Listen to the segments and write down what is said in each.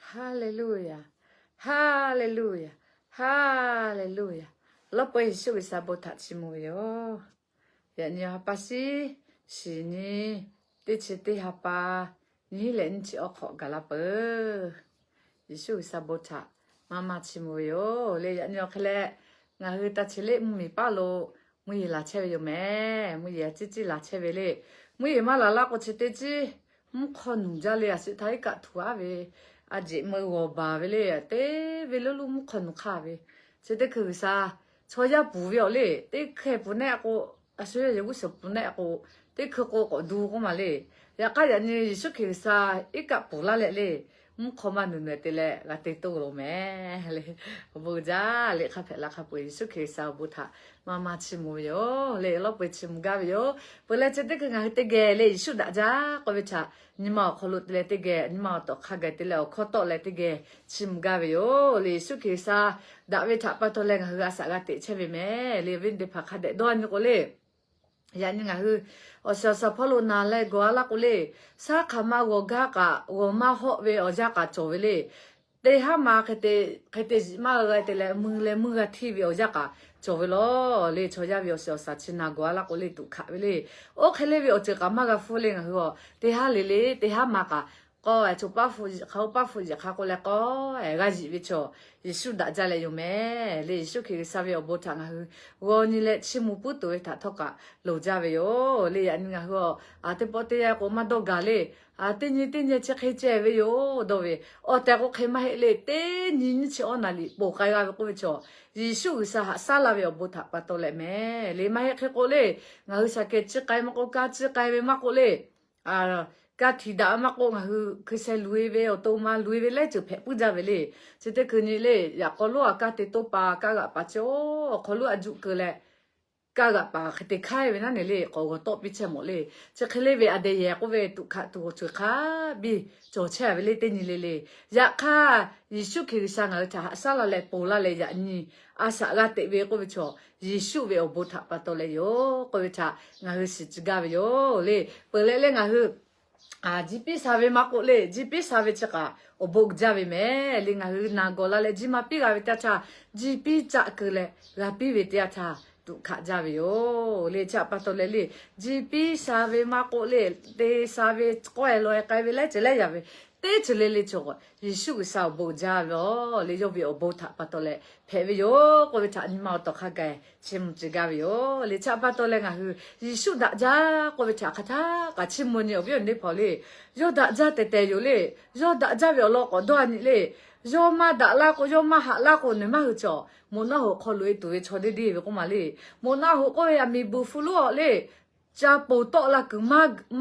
Haˍleˍluˍyaˍ, Haˍleˍluˍyaˍ, Haˍleˍluˍyaˍ. Lawˇ peuˬ Yeˍsuˆ G'uiˬsha bon htaꞈ chiˇ mvuh ve yoˬ. Yaꞈ nyi ha pa shiˉ shiˍ nyi teˇ chi teˇ ha pa nyiˇ leh nyiˇ chi awˬ hk'awꞈ gaˬ la peuˬ. Yeˍsuˆ G'uiˬsha bon htaꞈ maˇ maˇ chiˇ mvuh ve yoˬ le. Yaꞈ nyi awˬ hk'e leh, ngaˬ hui ta chi leˆ mvuhˇmiˬ paˉ lo mvuhˇ yeˬ laˬ chehˇ ve yoˬ mehˍ. Mvuhˇ yeˬ a ciˉ ciˉ laˬ chehˇ ve le. Mvuhˇ yeˬ maˇ laˬ laˇ k'o, chi teˇ ciˉ mvuhˇ hk'aw nuˬ jaˇ le, a shu htaˇ iˉ kaˆ htuꞈ aˉ ve, a jeꞈ meuˇ g'awˬ baˬ ve le, teˇ ve lo lo mvuhˇ hk'aw nuˬ hk'aˇ ve. Chi teˇ hkui G'uiˬsha chaw yaˇ puˍ ve awˬ le, teˇ hkeh puˍ nehˆ k'o, a shu yawˇ yawˬ g'uˇ suhˍ puˍ nehˆ k'o, teˇ hkui k'o k'awꞈ du k'oˆ ma le. Yaꞈ hk'aˇ yaꞈ nyi Yeˍsuˆ Hkriꞈ G'uiˬsha iˉ kaˆ puˍ laˇ leh le, mvuhˇ hk'aw maˇ nuˬ nuˬ te leh g'a te toˆ lo mehˍ le. Awˬ bon jaˇ le, hk'a hpehꞈ la hk'a peu-eˬ Yeˍsuˆ Hkriꞈ G'uiˬsha awˬ bon htaꞈ maˇ maˇ chiˇ mvuh ve yoˬ le. Lawˇ peuˬ chiˇ mvuh gaˇ ve yoˬ. Peuˬ leh chi teˇ hkui ngaˬ hui teˇ geh le Yeˍsuˆ daꞈ jaˇ k'oˆ ve htaꞈ nyi ma awˬ hk'aw lo te leh teˇ geh nyi ma awˬ tawˍ hk'a gaˬ te leh awˬ hkawˇ tawˆ leh teˇ geh chiˇ mvuh gaˇ ve yoˬ le. Yeˍsuˆ Hkriꞈ G'uiˬsha daꞈ ve htaꞈ pa taw leh ngaˬ hui a shaꞈ g'a teꞈ chehˇ ve mehˍ le. Awˬ viˉ teˇ hpaˍ hk'a dehꞈ dawˇ nyi k'o le, yaꞈ nyi ngaˬ hui awˬ shiˍ awˬ shaˍ hpawˇ lo naˬ leh gawˬ a laˇ k'o le, shaˉ hk'aˬ ma g'awˬ gaˇ kaꞈ g'awˬ maˇ hawˆ ve awˬ yanˇ kaꞈ cawˬ ve le. Teˇ haˉ ma hk'e te, hk'e te ziꞈ maˇ g'a te leh mui leh mui g'a htiˇ ve awˬ yanˇ kaꞈ cawˬ ve lawˬ le. Chaw yaˇ ve awˬ shiˍ awˬ shaˍ chi naˬ gawˬ a laˇ k'o le tuꞈ hkaꞈ ve le. Oˇ hk'e le ve awˬ ceuˬ kaꞈ maˇ g'a hpuˇ le. Ngaˬ hui a teˇ haˉ le le teˇ haˉ ma kaꞈ k'awˇ, co paˉ hpu hk'a oˇ paˉ hpu yeꞈ hk'a k'oˆ leh k'awˇ g'a yiꞈ ve chaw, Yeˍsuˆ daꞈ jaˇ leh yoˬ mehˍ le. Yeˍsuˆ Hkriꞈ G'uiˬsha ve awˬ bon htaꞈ ngaˬ hui g'aw nyi leh chiˇ mvuh puiˉ tuˬ ve htaꞈ htawˇ kaꞈ loˍ jaˇ ve yoˬ le. Yaꞈ nyi ngaˬ hui a teˇ pawˆ teˇ yanˇ k'o maˇ dawˇ gaˬ le. A teˇ nyi teˇ nyi chi hk'e ceh ve yoˬ dawˇ ve, awˬ tehˬ k'o hk'e maˇ heˆ le. Teˇ nyi nyiˇ chi awˉ naˍ liꞈ ponˬ k'ai g'a ve k'oˆ ve chaw, Yeˍsuˆ G'uiˬsha haꞈ shaˉ la ve awˬ bon htaꞈ pa taw leh mehˍ le. Maˇ heˆ hk'e k'o le, ngaˬ hui shaˍ kehˬ ciˇ k'ai maˇ k'oˆ, kaˇ ciˇ k'ai ve maˇ k'oˆ le, kaˇ htiꞈ daꞈ maˇ k'oˆ, ngaˬ hui hkui sheh loꞈ-e ve awˬ to ma loꞈ-e ve laiˉ ceuˬ hpehꞈ puiˉ jaˇ ve le. Chi teˇ hkui nyi le, yaꞈ k'aw lonˉ a kaˇ te toˇ pa kaˇ g'aꞈ paˍ chi awˬ hk'aw lo a juˆ keu leh, kaˇ g'aꞈ paˍ hk'e te hk'aiˉ ve naˉ ne le k'awꞈ g'awˬ tawˆ piˇ chehˇ mawˬ le. Chi hk'e le ve a deh yehˬ k'oˆ ve tuꞈ hkaꞈ tuˬ awˬ ceuˬ hk'a biˇ cawˬ chehˇ ve le teˇ nyi le le. Yaꞈ hk'aˇ, Yeˍsuˆ Hkriꞈ G'uiˬsha ngaˬ hui htaꞈ haꞈ shaˉ la leh ponˬ laˇ leh yaꞈ nyi a shaꞈ g'a teꞈ ve k'oˆ ve chaw, Yeˍsuˆ ve awˬ bon htaꞈ pa taw leh yoˬ k'oˆ ve htaꞈ ngaˬ hui shiˍ tcuh gaˇ ve yoˬ le. Peuˬ leh le ngaˬ hui ji piˇ sha ve maˇ k'oˆ le, ji piˇ sha ve chi kaꞈ awˬ bon jaˇ ve mehˍ le. Ngaˬ hui naˬ gawˬ la leh ji maˇ piˇ g'a ve teˇ yanˇ htaˇ, ji piˇ caˆ keu leh g'a piˇ ve teˇ yanˇ htaˇ tuꞈ hkaꞈ jaˇ ve yoˬ le. Chi htaꞈ pa taw leh le, ji piˇ sha ve maˇ k'oˆ le, te sha ve k'awehˬ lawehˬ k'ai ve laiˉ ceuˬ laiˉ yaꞈ ve teˇ ceuˬ le le chaw, Yeˍsuˆ G'uiˬsha awˬ bon jaˇ ve le. Yawˇ ve awˬ bon htaꞈ pa taw leh hpehꞈ ve yoˬ k'oˆ ve htaꞈ nyi ma awˬ tawˍ hk'a gaˬ chiˇ mvuh tcuh gaˇ ve yoˬ le. Chi htaꞈ pa taw leh ngaˬ hui Yeˍsuˆ daꞈ jaˇ k'oˆ ve htaꞈ hk'aˬ htaˇ kaꞈ chiˇ mvuh nyi awˬ viˉ awˬ nyi teˇ hpaˍ le. Yawˇ daꞈ jaˇ tehˬ tehˬ yoˬ le. Yawˇ daꞈ jaˇ ve awˬ lawn k'awꞈ dawˇ a nyi le. Yawˇ maˇ daꞈ laˇ k'o, yawˇ maˇ haꞈ laˇ k'o, nawˬ maˇ hui cawˬ. Moꞈ naˆ hoꞈ hk'aw loꞈ-e tuˬ ve chaw deˇ deˇ ve k'oˆ ma le. Moꞈ naˆ hoꞈ k'oˆ ve a miˬ buˬ hpu lonˉ awˬ le, ca ponˬ tawˆ la kuiˬ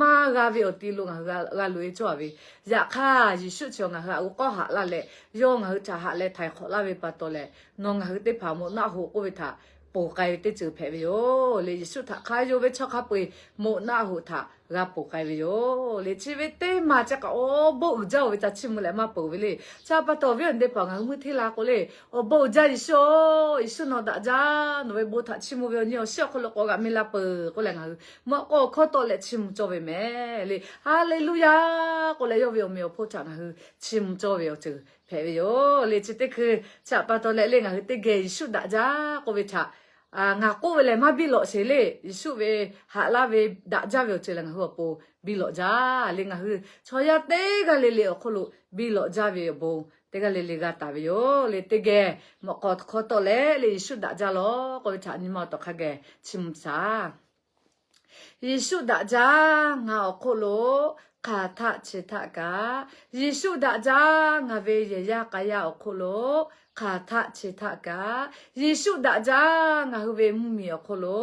maˇ g'a ve awˬ ti lo ngaˬ hui g'a loꞈ-e cawˇ a ve. Yaꞈ hk'aˇ, Yeˍsuˆ chi ngaˬ hui htaꞈ g'aw k'awˇ haꞈ laˇ leh, yawˇ ngaˬ hui htaꞈ haꞈ leh htaiˍ hk'awꞈ laˇ ve pa taw leh, nawˬ ngaˬ hui teˇ hpaˍ moꞈ naˆ hoꞈ k'oˆ ve htaꞈ ponˬ k'ai ve teˇ ceuˬ hpehꞈ ve yoˬ le. Yeˍsuˆ htaꞈ hk'a yonˍ ve chaw hk'a peu-eˬ moꞈ naˆ hoꞈ htaꞈ g'a ponˬ k'ai ve yoˬ le. Chi ve teˇ maˬ ceh kaꞈ awˬ bon uiˍ jaˇ-oˬ ve ca chiˇ mvuh leh maˇ peuˬ ve le. Chi htaꞈ pa taw awˬ viˉ awˬ nyi teˇ hpaˍ ngaˬ hui meuˇ hteˇ la k'o le, awˬ bon uiˍ jaˇ Yeˍsuˆ-oˬ, Yeˍsuˆ nawˬ daꞈ jaˇ, nawˬ ve bon htaꞈ chiˇ mvuh ve awˬ nyi awˬ shiˉ awˬ hk'aw lo k'awꞈ g'aꞈ mi la peuˬ k'oˆ leh ngaˬ hui mawꞈ k'aw awˬ hkawˇ tawˆ leh chiˇ mvuh cawˇ ve mehˍ le. Haˍleˍluˍyaˍ k'oˆ leh yawˇ ve awˬ meꞈ awˬ hponˇ htaꞈ ngaˬ hui chiˇ mvuh cawˇ ve awˬ ceuˬ hpehꞈ ve yoˬ le. Chi teˇ hkui chi htaꞈ pa taw leh le ngaˬ hui teˇ geh Yeˍsuˆ daꞈ jaˇ k'oˆ ve htaꞈ ngaˬ k'oˆ ve lehˬ maˇ biˇ lawꞈ sheˍ le. Yeˍsuˆ ve haꞈ laˇ ve daꞈ jaˇ ve awˬ ceuˬ lehˬ ngaˬ hui awˬ pon biˇ lawꞈ jaˇ le. Ngaˬ hui chaw yaˇ teˇ g'aˇ le le awˬ hk'oˆ lo biˇ lawꞈ jaˇ ve awˬ bon teˇ g'aˇ le le g'a taˍ ve yoˬ le. Teˇ geh mawꞈ k'aw hkawˇ tawˆ leh le Yeˍsuˆ daꞈ jaˇ lawˬ k'oˆ ve htaꞈ nyi ma awˬ tawˍ hk'a geh chiˇ mvuh shaˍ. Yeˍsuˆ daꞈ jaˇ ngaˬ awˬ hk'oˆ lo hk'aˬ htaˆ chi htaˆ kaꞈ, Yeˍsuˆ daꞈ jaˇ ngaˬ ve yehˬ yaˇ k'a yaˇ awˬ hk'oˆ lo hk'aˬ htaˆ chi htaˆ kaꞈ, Yeˍsuˆ daꞈ jaˇ ngaˬ hui ve mvuhˇmiˬ awˬ hk'oˆ lo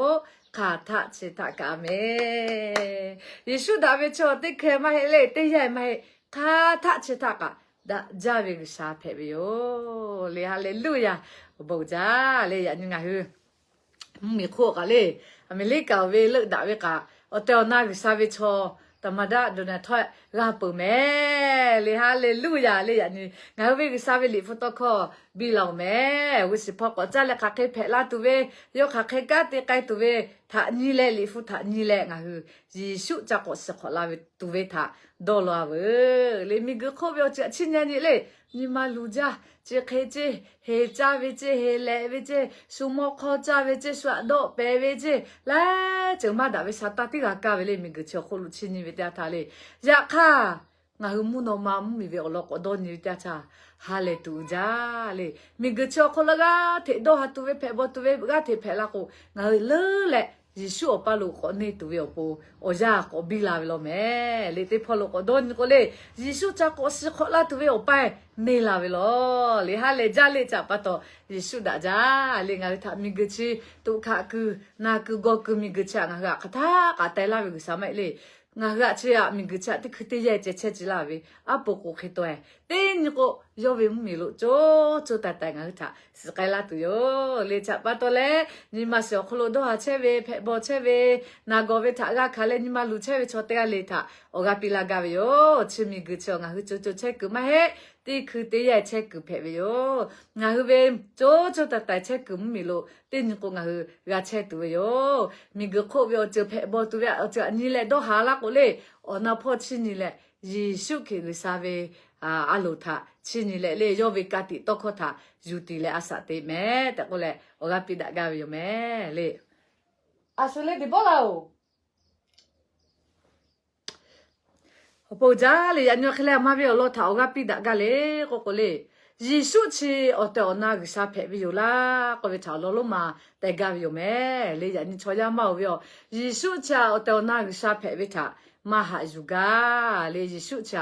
hk'aˬ htaˆ chi htaˆ kaꞈ mehˍ. Yeˍsuˆ daꞈ ve chaw teˇ hkeh maˇ heˆ le, teˇ yanˇ maˇ heˆ, hk'aˬ htaˆ chi htaˆ kaꞈ daꞈ jaˇ ve G'uiˬsha hpehꞈ ve yoˬ le. Haˍleˍluˍyaˍ. Awˬ bon uiˍ jaˇ le. Yaꞈ nyi ngaˬ hui mvuhˇmiˬ hk'oˆ kaꞈ le, Aˍmeˍriˆkaˍ ve leuˆ daꞈ ve kaꞈ awˬ tehˬ awˬ na G'uiˬsha ve chaw သမ္မတ Donald Trump g'a peuˬ mehˍ. le. Haˍleˍluˇyaˍ le. Yaꞈ nyi ngaˬ hui ve G'uiˬsha ve liꞈ hpu tawˇ hkawˇ biˇ la-oˬ meh. G'uˇ shiˍ hpawˇ k'awꞈ caˇ leh hk'aˬ hk'e hpehꞈ la tuˬ ve, yawˇ hk'aˬ hk'e kanˉ te k'ai tuˬ ve htaꞈ nyi leh, liꞈ hpu htaꞈ nyi leh ngaˬ hui Yeˍsuˆ ca k'awꞈ shiˍ hk'awꞈ la ve tuˬ ve htaꞈ dawˇ law-a veuˬ le. Miˬguiˬ hk'oˆ ve awˬ ceuˬ htaꞈ chiˇ nyi nyi le. Nyi ma luˬ jaˇ, chi hk'e ceˇ, heˍ caˇ ve ceˇ, heˍ lehꞈ ve ceˇ, shu mawˇ hk'awˇ caˇ ve ceˇ, shu aꞈ dawˆ pehˍ ve ceˇ, laiˉ ceuˬ maˇ daꞈ ve Saˍtanˍ teˇ g'aˇ kaˇ ve le. Miˬguiˬ chi awˬ hk'oˆ lo chiˇ nyi ve teˇ yanˇ htaˇ le, yaꞈ hk'aˇ ngaˬ hui mvuhˇ naw ma mvuhˇmiˬ ve awˬ lawn k'awꞈ dawˇ nyi ve teˇ yanˇ htaˇ, ha lehˬ tuˬ uiˍ jaˇ le. Miˬguiˬ chi awˬ hk'oˆ lo g'aˇ hteꞈ dawˇ ha tuˬ ve, hpehꞈ bawˬ tuˬ ve g'aˇ hteꞈ hpehꞈ la k'o, ngaˬ hui leuˉ leh Yeˍsuˆ awˬ paˇ lo k'awꞈ neˇ tuˬ ve awˬ pon awˬ yanˇ k'awꞈ biˇ la ve law meh. Liꞈ teˇ hpawˇ lo k'awꞈ dawˇ nyi k'o le, Yeˍsuˆ ca k'awꞈ shiˍ hk'awꞈ la tuˬ ve awˬ paˇ neˇ la ve law le. Ha lehˬ jaˇ le. Chi htaꞈ pa taw Yeˍsuˆ daꞈ jaˇ le. Ngaˬ hui htaꞈ miˬguiˬ chi, toꞈ hkaꞈ kuiˬ, na kuiˬ, gawˇ kuiˬ miˬguiˬ chi htaꞈ ngaˬ hui htaꞈ hk'aˬ htaˇ k'aꞈ teh laˇ ve G'uiˬsha maˇ heˆ le. Ngaˬ hui htaꞈ chi htaꞈ miˬguiˬ chi htaꞈ teˇ hkui teˇ yanˇ ceh chehˇ ci laˇ ve aˉ po k'o hk'e taw-e. Teˇ nyi k'o, yawˇ ve mvuhˇmiˬ lo co co taiˍ taiˍ ngaˬ hui htaꞈ suhˍ k'ai laˇ tuˬ yoˬ le. Chi htaꞈ pa taw leh, nyi ma shiˍ awˬ hk'aw lo dawˇ ha chehˇ ve, hpehꞈ bawˬ chehˇ ve, naˬ gawˬ ve htaꞈ g'a hkanˍ leh nyi ma luˬ chehˇ ve chaw teˇ g'aˇ le htaꞈ awˬ g'aˇ piˇ laˇ gaˇ ve yoˬ. Chi miˬguiˬ chi ngaˬ hui co co chehˇ kuiˬ maˇ heˆ. Teˇ hkui teˇ yanˇ chehˇ kuiˬ hpehꞈ ve yoˬ. Ngaˬ hui ve co co taiˍ taiˍ chehˇ kuiˬ mvuhˇmiˬ lo teˇ nyi k'o ngaˬ hui g'a chehˇ tuˬ ve yoˬ. Miˬguiˬ hk'oˆ ve awˬ ceuˬ, hpehꞈ bawˬ tuˬ ve awˬ ceuˬ htaꞈ nyi leh dawˇ ha laˇ k'o le, awˬ na hpawˇ chiˇ nyi leh, Yeˍsuˆ Hkriꞈ G'uiˬsha ve a loˍ htaꞈ chiˇ nyi leh le, yawˇ ve ka tiꞈ tawˇ hkawˇ htaꞈ yuˬ tiˍ leh a shaꞈ teꞈ meh tehꞈ k'oˆ leh awˬ g'aˇ piˇ daꞈ gaˇ ve yoˬ meh le. A shu le, teˇ bawˆ laˇ-oˬ. Awˬ pon jaˇ le. Yaꞈ nyi hk'e leh a ma ve awˬ lawn htaꞈ awˬ g'aˇ piˇ daꞈ gaˇ le k'oˆ k'o le, Yeˍsuˆ chi awˬ tehˬ awˬ na G'uiˬsha hpehꞈ ve yoˬ laˇ k'oˆ ve htaꞈ awˬ lawn lonˉ ma teh gaˇ ve yoˬ meh le. Yaꞈ nyi chaw yaˇ maˇ-oˬ ve yoˬ. Yeˍsuˆ chi awˬ tehˬ awˬ na G'uiˬsha hpehꞈ ve htaꞈ maˇ haꞈ yuˬ gaˇ le. Yeˍsuˆ chi,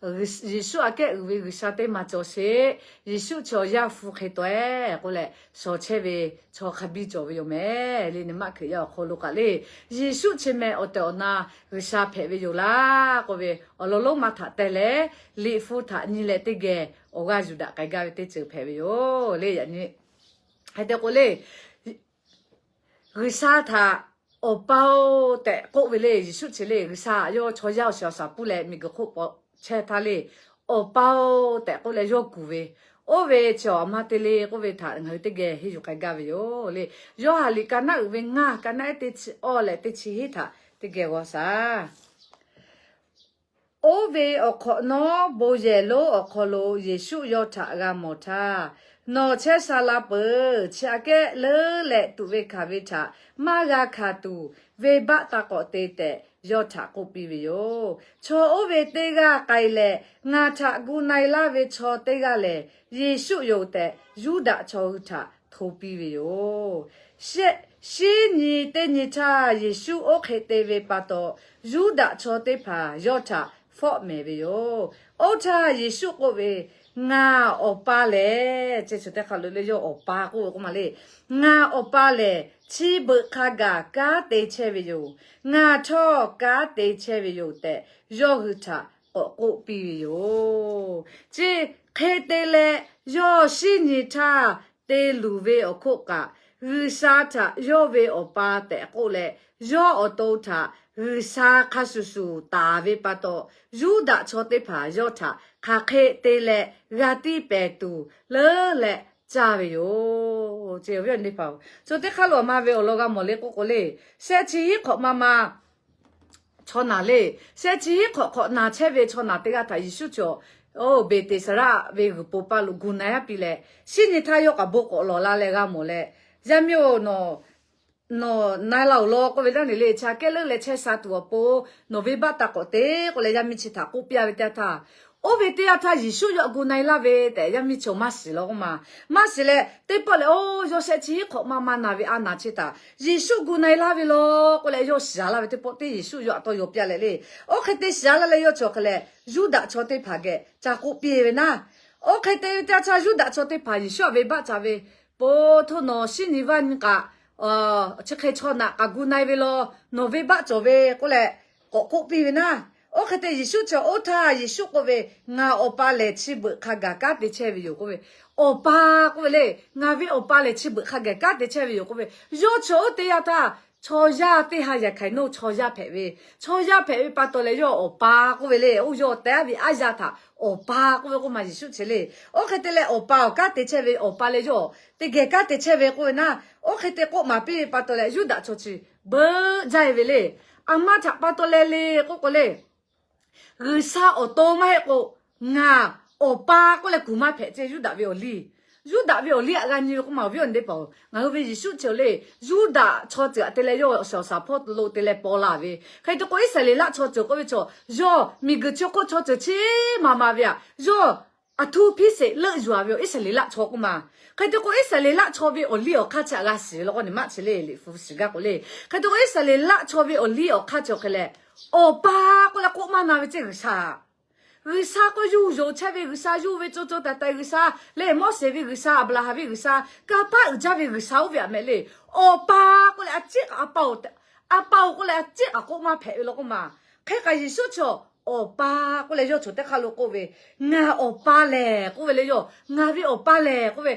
Yeˍsuˆ aꞈ kehˉ uiˍ ve G'uiˬsha teˇ maˬ cawˬ sheˍ. Yeˍsuˆ chi awˬ yaˇ hpu hk'e taw-e k'oˆ leh shawˍ chehˇ ve chaw hk'a biˇ cawˬ ve yoˬ meh le. Nyi ma Hkriꞈ yaˇ awˬ hk'aw lo kaꞈ le, Yeˍsuˆ chi meh awˬ tehˬ awˬ na G'uiˬsha hpehꞈ ve yoˬ laˇ k'oˆ ve awˬ lawn lonˉ ma htaꞈ teh leh, liꞈ hpu htaꞈ nyi leh teˇ geh awˬ g'aˇ yuˬ daꞈ k'ai gaˇ ve teˇ ceuˬ hpehꞈ ve yoˬ le. Yaꞈ nyi hk'e te k'o le, G'uiˬsha htaꞈ Awˬ pa-oˬ tehꞈ k'oˆ ve le. Yeˍsuˆ chi le, G'uiˬsha yawˇ chaw yaˇ awˬ shiˍ awˬ shaˍ puˇ leh miˬguiˬ hk'oˆ paw chehˇ htaˇ le, Awˬ pa-oˬ tehꞈ k'oˆ leh yawˇ kuˬ ve, oˇ ve chi awˬ ma te le k'oˆ ve htaꞈ ngaˬ hui teˇ geh henˇ yuˬ k'ai gaˇ ve yoˬ le. Yawˇ haˍ liꞈ ka naˉ uiˍ ve ngaˇ, ka naˉ ehˉ teˇ chi awˇ leh teˇ chi hiˉ htaꞈ teˇ geh g'aw shaˍ. Oˇ ve awˬ hk'awꞈ nawˉ bon yehˬ lonˉ awˬ hk'aw lo Yeˍsuˆ yawˇ htaꞈ g'a mawˬ htaˇ, Nawˬ chehˇ sha la peuˬ. Chi aꞈ kehˉ leuˉ leh tuꞈ ve hkanˍ ve htaꞈ maˇ g'a hkanˍ tuˬ, venˇbaˆ taˇ k'awꞈ te tehꞈ yawˇ htaꞈ k'oˆ piˇ ve yoˬ. Chaw oˇ ve teˇ g'aˇ k'ai leh, Ngaˬ htaꞈ gu na-e laˇ ve chaw teˇ g'aˇ lehˬ, Yeˍsuˆ yoˬ tehꞈ Yuˇdaꞈ chaw hui htaꞈ hto piˇ ve yoˬ. Shinˉ nyi teˇ nyi htaˇ, Yeˍsuˆ oˇ hk'e te ve pa taw, Yuˇdaꞈ chaw teˇ hpaˍ yawˇ htaꞈ fawˆ mehˍ ve yoˬ. Oˇ htaˇ Yeˍsuˆ k'oˆ ve, Ngaˬ Awˬ pa lehˬ, chi teˇ hk'a lo le, yawˇ Awˬ pa k'oˆ ve k'oˆ ma le. Ngaˬ Awˬ pa lehˬ, chi beuꞈ hk'a gaˬ kanˉ te chehˇ ve yoˬ. Ngaˬ htawˇ kanˉ te chehˇ ve yoˬ tehꞈ, yawˇ hui htaꞈ k'awꞈ k'oˆ piˇ ve yoˬ. Chi hk'e te leh, yawˇ shinˉ nyi htaˇ te luˬ ve awˬ hk'oˆ kaꞈ, G'uiˬsha htaꞈ yawˇ ve Awˬ pa tehꞈ k'oˆ leh, yawˇ awˬ to htaꞈ G'uiˬsha hk'a shuˍ shuˍ taˍ ve pa taw, Yuˇdaꞈ chaw teˇ hpaˍ yawˇ htaꞈ hk'aˬ hk'e te leh g'a tiˇ pehˍ tuˬ leuˉ leh caˇ ve yoˬ. Chi teˇ hk'aˇ lo a ma ve awˬ lawn g'a mawˬ le k'oˆ k'o le, shehˆ chi hiˉ hk'awꞈ ma ma chaw naˬ le, shehˆ chi hiˉ hk'awꞈ hk'awꞈ naˬ chehˇ ve chaw naˬ teˇ g'aˇ htaꞈ Yeˍsuˆ chi awˬ, oˇ, Beˍteˍsaˍdaˆ ve g'uiˬ po paˇ lo gu na-e aˉ piˇ leh, shinˉ nyi htaˇ yawˇ k'aꞈ bon k'awꞈ lawˬ la leh g'a mawˬ leh, Yaˇ miˇ-oˬ, nawˬ nawˬ na-e la-oˬ law k'oˆ ve laˇ nehˬ le. Chi aꞈ kehˉ leuˉ leh chehˇ sha tuˬ awˬ pon nawˬ venˇbaˆ taˇ k'awꞈ te k'oˆ leh, yaˇ miˇ chi htaꞈ k'oˆ piˇ-a ve teˇ yanˇ htaˇ, oˇ ve teˇ yanˇ htaˇ Yeˍsuˆ yawˇ gu na-e laˇ ve tehꞈ yaˇ miˇ chi awˬ maˇ shiˍ law k'oˆ ma. Maˇ shiˍ leh, teˇ pawˆ lehˬ, oˇ, yawˇ shehˆ chi hiˉ hk'awꞈ ma ma naˬ ve a naˬ chi htaꞈ Yeˍsuˆ gu na-e laˇ ve law k'oˆ leh, yawˇ shiˍ-a laˇ ve teˇ pawˆ teˇ Yeˍsuˆ yawˇ aꞈ tawˇ yaw piˇ-a leh le. Oˇ hk'e te shiˍ-a laˇ leh, yawˇ chi awˬ hk'e leh Yuˇdaꞈ chaw teˇ hpaˍ geh ca k'oˆ piˇ ve naˇ. Oˇ hk'e te ve teˇ yanˇ htaˇ, Yuˇdaꞈ chaw teˇ hpaˍ Yeˍsuˆ htaꞈ venˇbaˆ ca ve, Po htoˇ, nawˬ shinˉ nyi vaˇ nyi kaꞈ chi hk'e chaw naˬ kaꞈ gu na-e ve law, nawˬ venˇbaˆ cawˬ ve k'oˆ leh k'awꞈ k'oˆ piˇ ve naˇ. Oˇ hk'e te Yeˍsuˆ chi oˇ htaˇ Yeˍsuˆ k'oˆ ve, Ngaˬ Awˬ pa lehˬ chi beuꞈ hk'a gaˬ kanˉ te chehˇ ve yoˬ k'oˆ ve. Awˬ pa k'oˆ ve le, ngaˬ ve Awˬ pa lehˬ chi beuꞈ hk'a gaˬ kanˉ te chehˇ ve yoˬ k'oˆ ve. Yawˇ chi oˇ teˇ yanˇ htaˇ chaw yaˇ teˇ ha yaꞈ hkaiˍ nawˇ chaw yaˇ hpehꞈ ve, chaw yaˇ hpehꞈ ve pa taw leh yawˇ Awˬ pa k'oˆ ve le. Oˇ yawˇ te aˉ ve aˉ yaˇ htaꞈ Awˬ pa k'oˆ ve k'oˆ ma Yeˍsuˆ chi le. Oˇ hk'e te leh Awˬ pa awˬ kanˉ te chehˇ ve, Awˬ pa leh yawˇ teˇ geh kanˉ te chehˇ ve k'oˆ ve naˉ, oˇ hk'e te k'oˆ maˍ piˇ ve pa taw leh Yuˇdaꞈ chaw chi beuꞈ jaˇ e ve le. A ma htaꞈ pa taw leh le k'oˆ k'o le, G'uiˬsha awˬ to maˇ heˆ k'o, ngaˬ Awˬ pa k'oˆ leh kuˬ maˇ hpehꞈ ceˇ. Yuˇdaꞈ ve awˬ liˇ, Yuˇdaꞈ ve awˬ liˇ aꞈ g'a nyi ve k'oˆ ma awˬ viˉ awˬ nyi teˇ hpaˍ-oˬ, ngaˬ hui ve Yeˍsuˆ chi le, Yuˇdaꞈ chaw ceuˬ aꞈ te leh yawˇ awˬ shaˍ awˬ shaˍ hpawˇ lo te leh paw la ve. Hk'e te k'o, Iˉsaˍreˍlaˆ chaw ceuˬ k'oˆ ve chaw, yawˇ miˬguiˬ chi hk'oˆ chaw ceuˬ chi ma ma ve aꞈ, yawˇ aˬ htuˇ hpiˇ sheˍ leuˆ yuˬ a ve yoˬ. Iˉsaˍreˍlaˆ chaw k'oˆ ma. Hk'e te k'o, Iˉsaˍreˍlaˆ chaw ve awˬ liˇ awˬ hk'aˇ chi aꞈ g'a shiˍ ve law k'o, neˇ maˆ chi le, liꞈ hpu shiˍ gaˇ k'o le. Hk'e te k'o, Iˉsaˍreˍlaˆ chaw ve awˬ liˇ awˬ hk'aˇ chi awˬ hk'e leh, Awˬ pa k'oˆ leh k'oˆ maˇ na ve ceˇ G'uiˬsha. G'uiˬsha k'o yuˬ yoˬ chehˇ ve G'uiˬsha, yuˬ ve co co taiˍ taiˍ G'uiˬsha le, Moˉseˍ ve G'uiˬsha, Aˍbraˍhanˍ ve G'uiˬsha, kanˇ paˆ uiˍ jaˇ ve G'uiˬsha oˇ ve aꞈ mehˍ le. Awˬ pa k'oˆ leh a ciˉ kaꞈ, a pa-oˬ, a pa-oˬ k'oˆ leh a ciˉ kaꞈ k'oˆ maˇ hpehꞈ ve law k'oˆ ma. Hk'e k'o Yeˍsuˆ chi Awˬ pa k'oˆ leh yawˇ chaw teˇ hk'aˇ lo k'oˆ ve, ngaˬ Awˬ pa lehˬ k'oˆ ve le yawˇ, ngaˬ ve Awˬ pa lehˬ k'oˆ ve,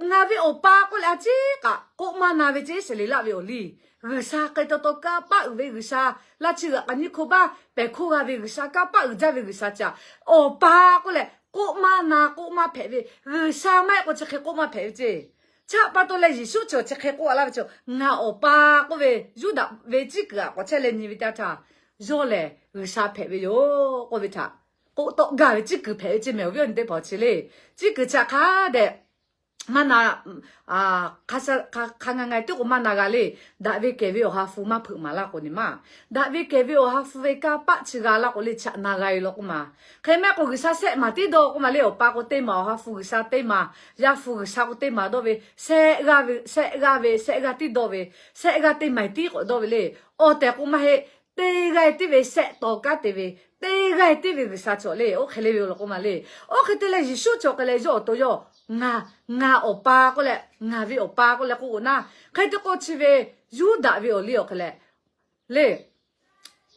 ngaˬ ve Awˬ pa k'oˆ leh a ciˉ kaꞈ k'oˆ maˇ na ve ceˇ. Iˉsaˍreˍlaˆ ve awˬ liˇ, G'uiˬsha hk'e taw taw kanˇ paˆ uiˍ ve G'uiˬsha, laˇ chi g'aꞈ k'aꞈ nyiˇ hko baˇ pehˬ hkoˇ g'a ve G'uiˬsha, kanˇ paˆ uiˍ jaˇ ve G'uiˬsha chi aꞈ, Awˬ pa k'oˆ leh k'oˆ maˇ na k'oˆ maˇ hpehꞈ ve. G'uiˬsha maˇ heˆ k'o chi hk'e k'oˆ maˇ hpehꞈ ve ceˇ. Chi htaꞈ pa taw leh Yeˍsuˆ chi chi hk'e k'oˆ a laˇ ve chi, ngaˬ Awˬ pa k'oˆ ve Yuˇdaꞈ ve ciˉ kuiˬ aꞈ k'awꞈ chehˇ leh nyi ve teˇ yanˇ htaˇ, yawˇ lehˬ G'uiˬsha hpehꞈ ve yoˬ k'oˆ ve htaꞈ k'oˆ tawˆ gaˇ ve ciˉ kuiˬ hpehꞈ ve ceˇ mehˍ awˬ viˉ awˬ nyi teˇ hpaˍ chi le. Ciˉ kuiˬ chi hk'a dehꞈ maˇ na, hk'a ngaˬ ngaˬ tiˉ k'o maˇ na g'a le. Daꞈ ve kehˬ ve awˬ ha hpu maˇ hpeuꞈ maˍ laˇ k'o neˇ maˇ, daꞈ ve kehˬ ve awˬ ha hpu ve kanˇ paˆ chi g'a laˇ k'o le, chi aꞈ na g'a e law k'oˆ ma. Hk'e maˇ k'o G'uiˬsha shehˆ maˬ tiˉ dawˇ k'oˆ ma le. Awˬ pa k'o teˇ maˬ, awˬ ha hpu G'uiˬsha teˇ maˬ, Yaˇ hpu G'uiˬsha k'o teˇ maˬ dawˇ ve, shehˆ g'aˇ ve, shehˆ g'aˇ ve, shehˆ g'aˇ tiˉ dawˇ ve, shehˆ g'aˇ teˇ maˬ tiˉ k'awꞈ dawˇ ve le. Awˬ tehˬ k'o maˇ heˆ. Teˇ g'aˇ tiˉ ve shehˆ taw kanˉ te ve, teˇ g'aˇ tiˉ ve G'uiˬsha cawˬ le. Oˇ hk'e le ve law k'oˆ ma le. Oˇ hk'e te leh Yeˍsuˆ cawˬ hk'e leh yawˇ awˬ to yawˇ, ngaˬ, ngaˬ Awˬ pa k'oˆ leh, ngaˬ ve Awˬ pa k'oˆ leh k'oˆ k'o naˉ, hk'e te k'o chi ve Yuˇdaꞈ ve awˬ liˇ awˬ hk'e leh le,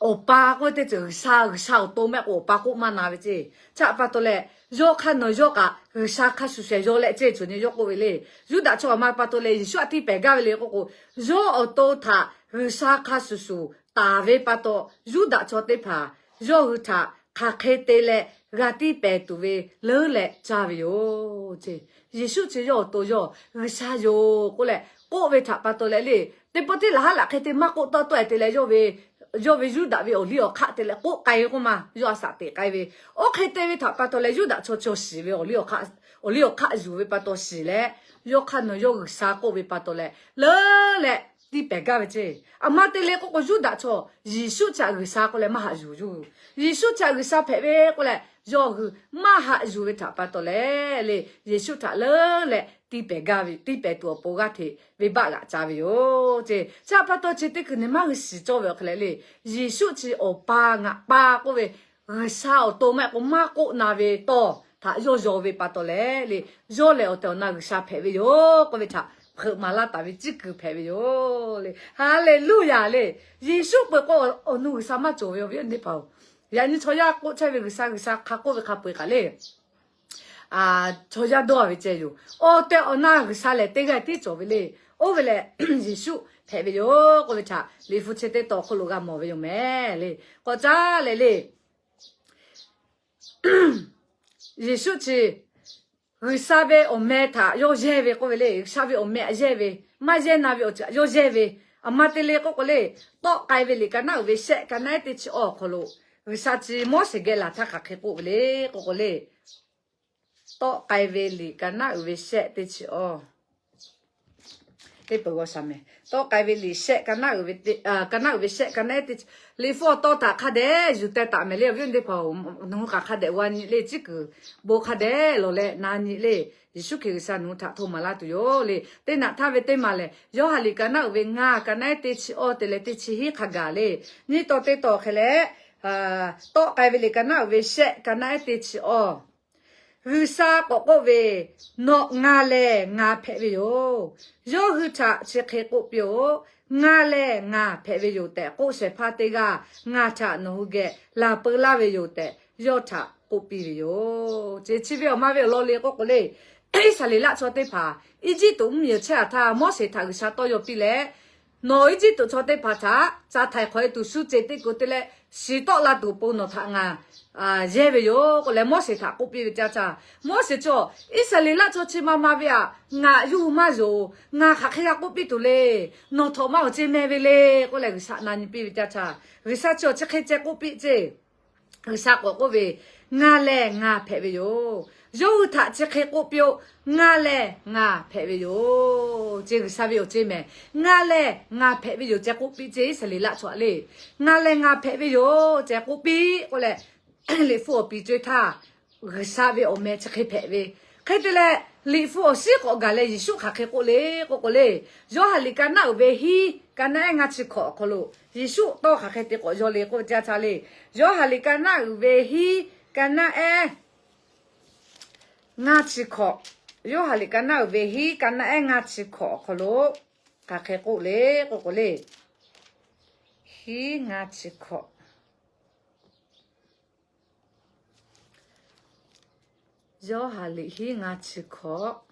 Awˬ pa k'oˆ ve teˇ ceuˬ G'uiˬsha, G'uiˬsha awˬ to maˇ heˆ k'o Awˬ pa k'oˆ maˇ na ve ceˇ. Chi htaꞈ pa taw leh, yawˇ hk'aˇ nawˬ yawˇ kaꞈ G'uiˬsha hk'a shuˍ shehˍ yaw leh ceˇ, cawˬ nyi yawˇ k'oˆ ve le. Yuˇdaꞈ chaw aˬ ma pa taw leh Yeˍsuˆ aꞈ tiˇ pehˍ gaˇ ve le k'oˆ k'o, yawˇ awˬ to htaꞈ G'uiˬsha hk'a shuˍ shuˍ taˍ ve pa taw, Yuˇdaꞈ chaw teˇ hpaˍ yawˇ hui htaꞈ hk'aˬ hk'e te leh g'a tiˇ pehˍ tuˬ ve leuˉ leh caˇ ve yoˬ ceˇ. Yeˍsuˆ chi yawˇ awˬ to yawˇ G'uiˬsha yoˬ k'oˆ leh k'oˆ ve htaꞈ pa taw leh le, teˇ pawˆ teˇ laˬ haˉ laꞈ hk'e te maˇ k'oˆ tawˆ tawˆ e te leh, yawˇ ve, yawˇ ve Yuˇdaꞈ ve awˬ liˇ awˬ hk'aˆ te leh k'oˆ k'ai ve k'oˆ ma, yawˇ a shaꞈ teꞈ k'ai ve. Oˇ hk'e te ve htaꞈ pa taw leh Yuˇdaꞈ chaw chaw shiˍ ve awˬ liˇ awˬ hk'aˆ, awˬ liˇ awˬ hk'aˆ yuˬ ve pa taw shiˍ leh, yawˇ hk'aˇ nawˬ yawˇ G'uiˬsha k'oˆ ve pa taw leh leuˉ leh tiˇ pehˍ gaˇ ve ceˇ. Aˬ ma te le k'oˆ k'o Yuˇdaꞈ chaw Yeˍsuˆ chi htaꞈ G'uiˬsha k'oˆ leh maˇ haꞈ yuˬ yoˬ. Yeˍsuˆ chi htaꞈ G'uiˬsha hpehꞈ ve k'oˆ leh yawˇ hui maˇ haꞈ yuˬ ve htaꞈ pa taw leh le, Yeˍsuˆ htaꞈ leuˉ leh tiˇ pehˍ gaˇ ve, tiˇ pehˍ tuˬ awˬ pon g'aˇ hteꞈ venˇbaˆ g'aꞈ ca ve yoˬ ceˇ. Chi htaꞈ pa taw chi teˇ hkui neˇ maˇ g'uiˬ shiˍ cawˇ ve awˬ hk'e leh le, Yeˍsuˆ chi Awˬ pa ngaˬ pa k'oˆ ve G'uiˬsha awˬ to maˇ heˆ k'o maˇ k'oˆ na ve tawˇ htaꞈ yawˇ yaw ve pa taw leh le, yawˇ lehˬ awˬ tehˬ awˬ na G'uiˬsha hpehꞈ ve yoˬ k'oˆ ve htaꞈ hpeuꞈ maˍ laˇ taˍ ve ciˉ kuiˬ hpehꞈ ve yoˬ le. Haˍleˍluˆyaˍ le. Yeˍsuˆ peuˬ k'o awˬ nu G'uiˬsha maˇ cawˬ ve awˬ viˉ awˬ nyi teˇ hpaˍ-oˬ, yaꞈ nyi chaw yaˇ k'oˆ chehˇ ve G'uiˬsha, G'uiˬsha hk'a k'oˆ ve hk'a peu-eˬ kaꞈ le, chaw yaˇ dawˇ ve ceh yoˬ. Awˬ tehˬ awˬ na G'uiˬsha lehˬ teˇ g'aˇ tiˉ cawˬ ve le. Oˇ ve lehˬ Yeˍsuˆ hpehꞈ ve yoˬ k'oˆ ve htaꞈ liꞈ hpu chi teˇ taw hk'oˆ lo g'a mawˬ ve yoˬ mehˍ le. K'awꞈ caˉ leh le, Yeˍsuˆ chi G'uiˬsha ve awˬ meh htaꞈ yawˇ yehˇ ve k'oˆ ve le. G'uiˬsha ve awˬ meh htaꞈ yehˇ ve, maˇ yehˇ na ve awˬ ceuˬ htaꞈ yawˇ yehˇ ve. Aˬ ma te le k'oˆ k'o le, Tawˆ k'ai ve liꞈ ka naˉ uiˍ ve shehˆ ka naˉ ehˉ teˇ chi awˬ hk'aw lo G'uiˬsha chi Moˉseˍ geh laˬ htaˇ hk'aˬ hk'e k'oˆ ve le k'oˆ k'o le, Tawˆ k'ai ve liꞈ ka naˉ uiˍ ve shehˆ teˇ chi awˬ, teˇ peuˬ g'aw sha mehˍ. Tawˆ k'ai ve liꞈ shehˆ ka naˉ uiˍ ve, ka naˉ uiˍ ve shehˆ ka naˉ ehˉ teˇ chi, liꞈ hpu awˬ taw htaꞈ hk'a dehꞈ yuˬ teh taˍ mehˍ le. Awˬ viˉ awˬ nyi teˇ hpaˍ-oˬ, nawˬ hui kaꞈ hk'a dehꞈ g'a nyi le. Ciˉ kuiˬ bon hk'a dehꞈ lawˬ leh na nyi le. Yeˍsuˆ Hkriꞈ G'uiˬsha nawˬ hui htaꞈ hto maˍ laˇ tuˬ yoˬ le. Teˇ naꞈ htaˇ ve teˇ maˬ lehˬ, Yoˇhanˬ liꞈ ka naˉ uiˍ ve ngaˇ ka naˉ ehˉ teˇ chi awˬ te leh teˇ chi hiˉ hk'a gaˬ le. Nyiˇ taw teˇ taw hk'e leh, Tawˆ k'ai ve liꞈ ka naˉ uiˍ ve shehˆ ka naˉ ehˉ teˇ chi awˬ, G'uiˬsha k'awꞈ k'oˆ ve, Nawˬ ngaˬ lehˬ ngaˬ hpehꞈ ve yoˬ. Yawˇ hui htaꞈ chi hk'e k'oˆ piˇ-oˬ, Ngaˬ lehˬ ngaˬ hpehꞈ ve yoˬ tehꞈ k'oˆ shehˍ hpaˇ teˇ g'aˇ ngaˬ htaꞈ nawˬ hui geh laˬ peu laˇ ve yoˬ tehꞈ yawˇ htaꞈ k'oˆ piˇ ve yoˬ. Chi ve awˬ ma ve awˬ lawn le k'oˆ k'o le, Iˉsaˍreˍlaˆ chaw teˇ hpaˍ Eˇjiˇtuꞈ mvuhˇmiˬ chehˇ a htaˇ Moˉseˍ htaꞈ G'uiˬsha tawˇ yaw piˇ leh, Nawˬ Eˇjiˇtuꞈ chaw teˇ hpaˍ htaꞈ ca htaiˍ hk'awꞈ e tuˬ shu ceuˬ teˇ kuˬ te leh, shiˍ tawˆ la tuˬ awˬ pon nawˬ htaꞈ ngaˬ yehˇ ve yoˬ k'oˆ leh, Moˉseˍ htaꞈ k'oˆ piˇ ve teˇ yanˇ htaˇ, Moˉseˍ chaw, Iˉsaˍreˍlaˆ chaw chi ma ma ve aꞈ, ngaˬ yawˇ hui maˇ yonˍ. Ngaˬ hk'aˬ hk'e g'a k'oˆ piˇ tuˬ le. Nawˬ htawꞈ ma awˬ ceh meh ve le k'oˆ leh, G'uiˬsha na nyi piˇ ve teˇ yanˇ htaˇ, G'uiˬsha chi awˬ chi hk'e ceh k'oˆ piˇ ceˇ. G'uiˬsha k'awꞈ k'oˆ ve, Ngaˬ lehˬ ngaˬ hpehꞈ ve yoˬ. Yawˇ hui htaꞈ chi hk'e k'oˆ piˇ-oˆ, Ngaˬ lehˬ ngaˬ hpehꞈ ve yoˬ. Ceˇ G'uiˬsha ve awˬ ceh meh, Ngaˬ lehˬ ngaˬ hpehꞈ ve yoˬ ceh k'oˆ piˇ ceˇ. Iˉsaˍreˍlaˆ chaw aꞈ le, Ngaˬ lehˬ ngaˬ hpehꞈ ve yoˬ ceh k'oˆ piˇ k'oˆ leh, Liꞈ hpu awˬ piˍ co e htaˇ, G'uiˬsha ve awˬ meh chi hk'e hpehꞈ ve. Hk'e te leh, Liꞈ hpu awˬ shiˉ k'awꞈ gaˬ leh Yeˍsuˆ hk'aˬ hk'e k'oˆ le k'oˆ k'o le, Yoˇhanˬ liꞈ ka naˆ uiˍ ve hiˉ, ka naˆ ehˉ ngaˇ chi hkawꞈ awˬ hk'aw lo Yeˍsuˆ tawˇ hk'aˬ hk'e te k'awꞈ yaw le k'oˆ ve teˇ yanˇ htaˇ le, Yoˇhanˬ liꞈ ka naˆ uiˍ ve hiˉ, ka naˆ ehˉ ngaˇ chi hkawꞈ, Yoˇhanˬ liꞈ ka naˆ uiˍ ve hiˉ, ka naˆ ehˉ ngaˇ chi hkawꞈ awˬ hk'aw lo hk'aˬ hk'e k'oˆ le k'oˆ k'o le, hiˉ ngaˇ chi hkawꞈ, Yoˇhanˬ liꞈ hiˉ ngaˇ chi hkawꞈ,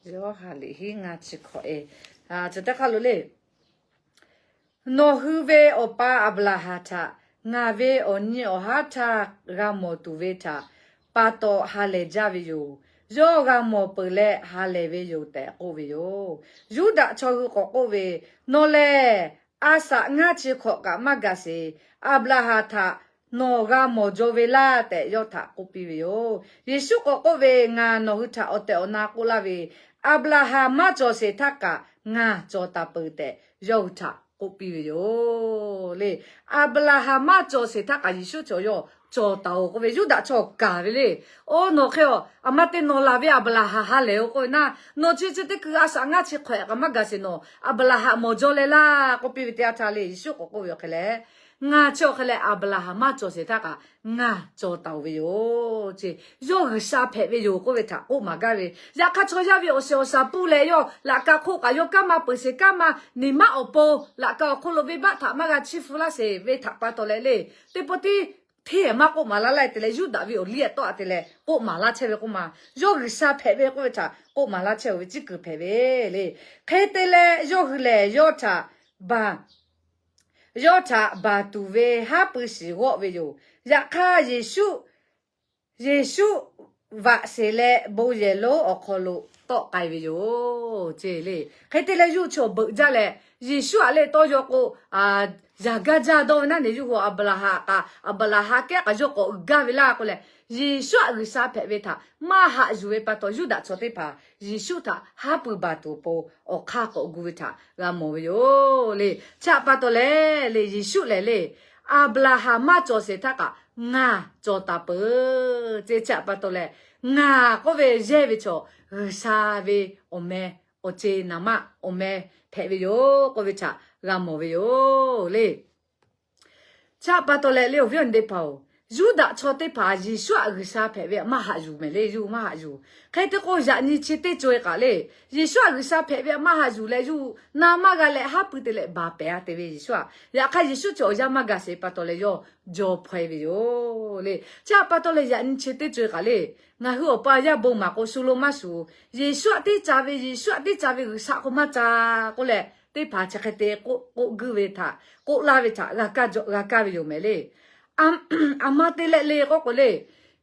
Yoˇhanˬ liꞈ hiˉ ngaˇ chi hkawꞈ e, teˇ hk'aˇ lo le, Nawˬ hui ve awˬ pa Aˍbraˍhanˍ htaꞈ ngaˬ ve awˬ nyi awˬ haˉ htaˇ g'a mawˬ tuˬ ve htaꞈ pa taw ha lehˬ jaˇ ve yoˬ. Yawˇ g'a mawˬ peuˬ leh ha lehˬ ve yoˬ tehꞈ k'oˆ ve yoˬ. Yuˇdaꞈ chaw hui k'awꞈ k'oˆ ve, Nawˬ lehˬ a shaꞈ ngaˇ chi hkawꞈ kaꞈ maˇ gaˬ sheˍ. Aˍbraˍhanˍ htaꞈ nawˬ g'a mawˬ jaw ve laˇ tehꞈ yawˇ htaꞈ k'oˆ piˇ ve yoˬ. Yeˍsuˆ k'awꞈ k'oˆ ve, Ngaˬ nawˬ hui htaꞈ awˬ tehˬ awˬ na k'oˆ laˇ ve, Aˍbraˍhanˍ maˇ cawˬ sheˍ htaˇ kaꞈ ngaˬ cawˬ taˍ peuˬ tehꞈ yawˇ hui htaꞈ k'oˆ piˇ ve yoˬ le. Aˍbraˍhanˍ maˇ cawˬ sheˍ htaˇ kaꞈ Yeˍsuˆ cawˬ, yawˇ cawˬ taˍ-oˬ k'oˆ ve Yuˇdaꞈ chaw kaˍ ve le. Oˇ nawˬ hk'e-a, aˬ ma te nawˬ laˬ ve Aˍbraˍhanˍ ha lehˬ-oˬ k'oˆ ve naˆ, nawˬ chi chi teˇ kuiˬ a shaꞈ ngaˇ chi hkawꞈ kaꞈ maˇ gaˬ sheˍ nawˬ Aˍbraˍhanˍ mawˬ jaw leh laˇ k'oˆ piˇ ve teˇ yanˇ htaˇ le, Yeˍsuˆ k'awꞈ k'oˆ ve awˬ hk'e leh, Ngaˬ chi awˬ hk'e leh Aˍbraˍhanˍ maˇ cawˬ sheˍ htaˇ kaꞈ ngaˬ cawˬ taˍ-oˬ ve yoˬ ceˇ. Yawˇ G'uiˬsha hpehꞈ ve yoˬ k'oˆ ve htaꞈ k'oˆ maˍ gaˇ ve, yaꞈ hk'aˇ chaw yaˇ ve awˬ shiˍ awˬ shaˍ puˇ leh yawˇ laꞈ ka hk'oˆ kaꞈ yawˇ kanˉ maˇ peuˬ sheˍ, kanˉ maˇ niˬ maˇ awˬ pon laꞈ ka awˬ hk'oˆ lo venˇbaˆ htaꞈ maˇ g'a chiˇ hpu laˇ sheˍ ve htaꞈ pa taw leh le, teˇ pawˆ tiˉ hteˇ maˇ k'oˆ maˍ laˇ laˇ te leh Yuˇdaꞈ ve awˬ liˇ a tawˆ a te leh k'oˆ maˍ laˇ chehˇ ve k'oˆ ma, yawˇ G'uiˬsha hpehꞈ ve k'oˆ ve htaꞈ k'oˆ maˍ laˇ chehˇ-oˬ ve ciˉ kuiˬ hpehꞈ ve le. Hk'e te leh yawˇ hui lehˬ yawˇ htaꞈ baˬ yawˇ htaꞈ baˬ tuˬ ve haˉ pui shiˍ g'awˆ ve yoˬ. Yaꞈ hk'aˇ Yeˍsuˆ, Yeˍsuˆ vaꞈ sheˍ leh bon yehˬ lonˉ awˬ hk'aw lo tawˆ k'ai ve yoˬ ceˇ le. Hk'e te leh yawˇ hui chaw beuꞈ jaˇ leh, Yeˍsuˆ aꞈ le tawˇ yaw k'o, yaˍ gaˇ jaˇ dawˇ ve naˆ ne, yawˇ hui Aˍbraˍhanˍ kaꞈ, Aˍbraˍhanˍ kehˉ kaꞈ yawˇ k'awꞈ uiˍ gaˇ ve laˇ k'oˆ leh, Yeˍsuˆ aꞈ G'uiˬsha hpehꞈ ve htaꞈ maˇ haꞈ yuˬ ve pa taw Yuˇdaꞈ chaw teˇ hpaˍ Yeˍsuˆ htaꞈ haˉ pui baˬ tuˬ awˬ pon awˬ hk'aˇ k'awꞈ gu ve htaꞈ g'a mawˬ ve yoˬ le. Chi htaꞈ pa taw leh le, Yeˍsuˆ lehˬ le, Aˍbraˍhanˍ maˇ cawˬ sheˍ htaˇ kaꞈ ngaˬ cawˬ taˍ peuˬ ceˇ. Chi htaꞈ pa taw leh, ngaˬ k'oˆ ve yehˇ ve chaw G'uiˬsha ve awˬ meh awˬ ceh naˍ maˆ awˬ meh hpehꞈ ve yoˬ k'oˆ ve htaꞈ g'a mawˬ ve yoˬ le. Chi htaꞈ pa taw leh le, awˬ viˉ awˬ nyi teˇ hpaˍ-oˬ, Yuˇdaꞈ chaw teˇ hpaˍ Yeˍsuˆ aꞈ G'uiˬsha hpehꞈ ve maˇ haꞈ yuˬ mehˍ le, yawˇ hui maˇ haꞈ yuˬ. Hk'e te k'o yaꞈ nyi chi teˇ co e kaꞈ le, Yeˍsuˆ aꞈ G'uiˬsha hpehꞈ ve maˇ haꞈ yuˬ leh yawˇ hui na maˇ g'a leh haˉ pui te leh baˬ pehˍ a te ve Yeˍsuˆ aꞈ. Yaꞈ hk'aˇ Yeˍsuˆ chi awˬ yanˇ maˇ gaˬ sheˍ pa taw leh yawˇ jaw hpaw e ve yoˬ le. Chi htaꞈ pa taw leh yaꞈ nyi chi teˇ co e kaꞈ le, ngaˬ hui awˬ pa yaˇ bon maˍ k'o shu lo maˇ shuˍ, Yeˍsuˆ aꞈ tiˉ ca ve, Yeˍsuˆ aꞈ tiˉ ca ve, G'uiˬsha k'o maˇ ca k'oˆ leh, teˇ hpaˍ chi hk'e te k'oˆ k'oˆ guiˇ ve htaꞈ, k'oˆ laˇ ve htaꞈ g'a kaˇ ve yoˬ mehˍ le. Aˬ ma te leh le k'oˆ k'o le,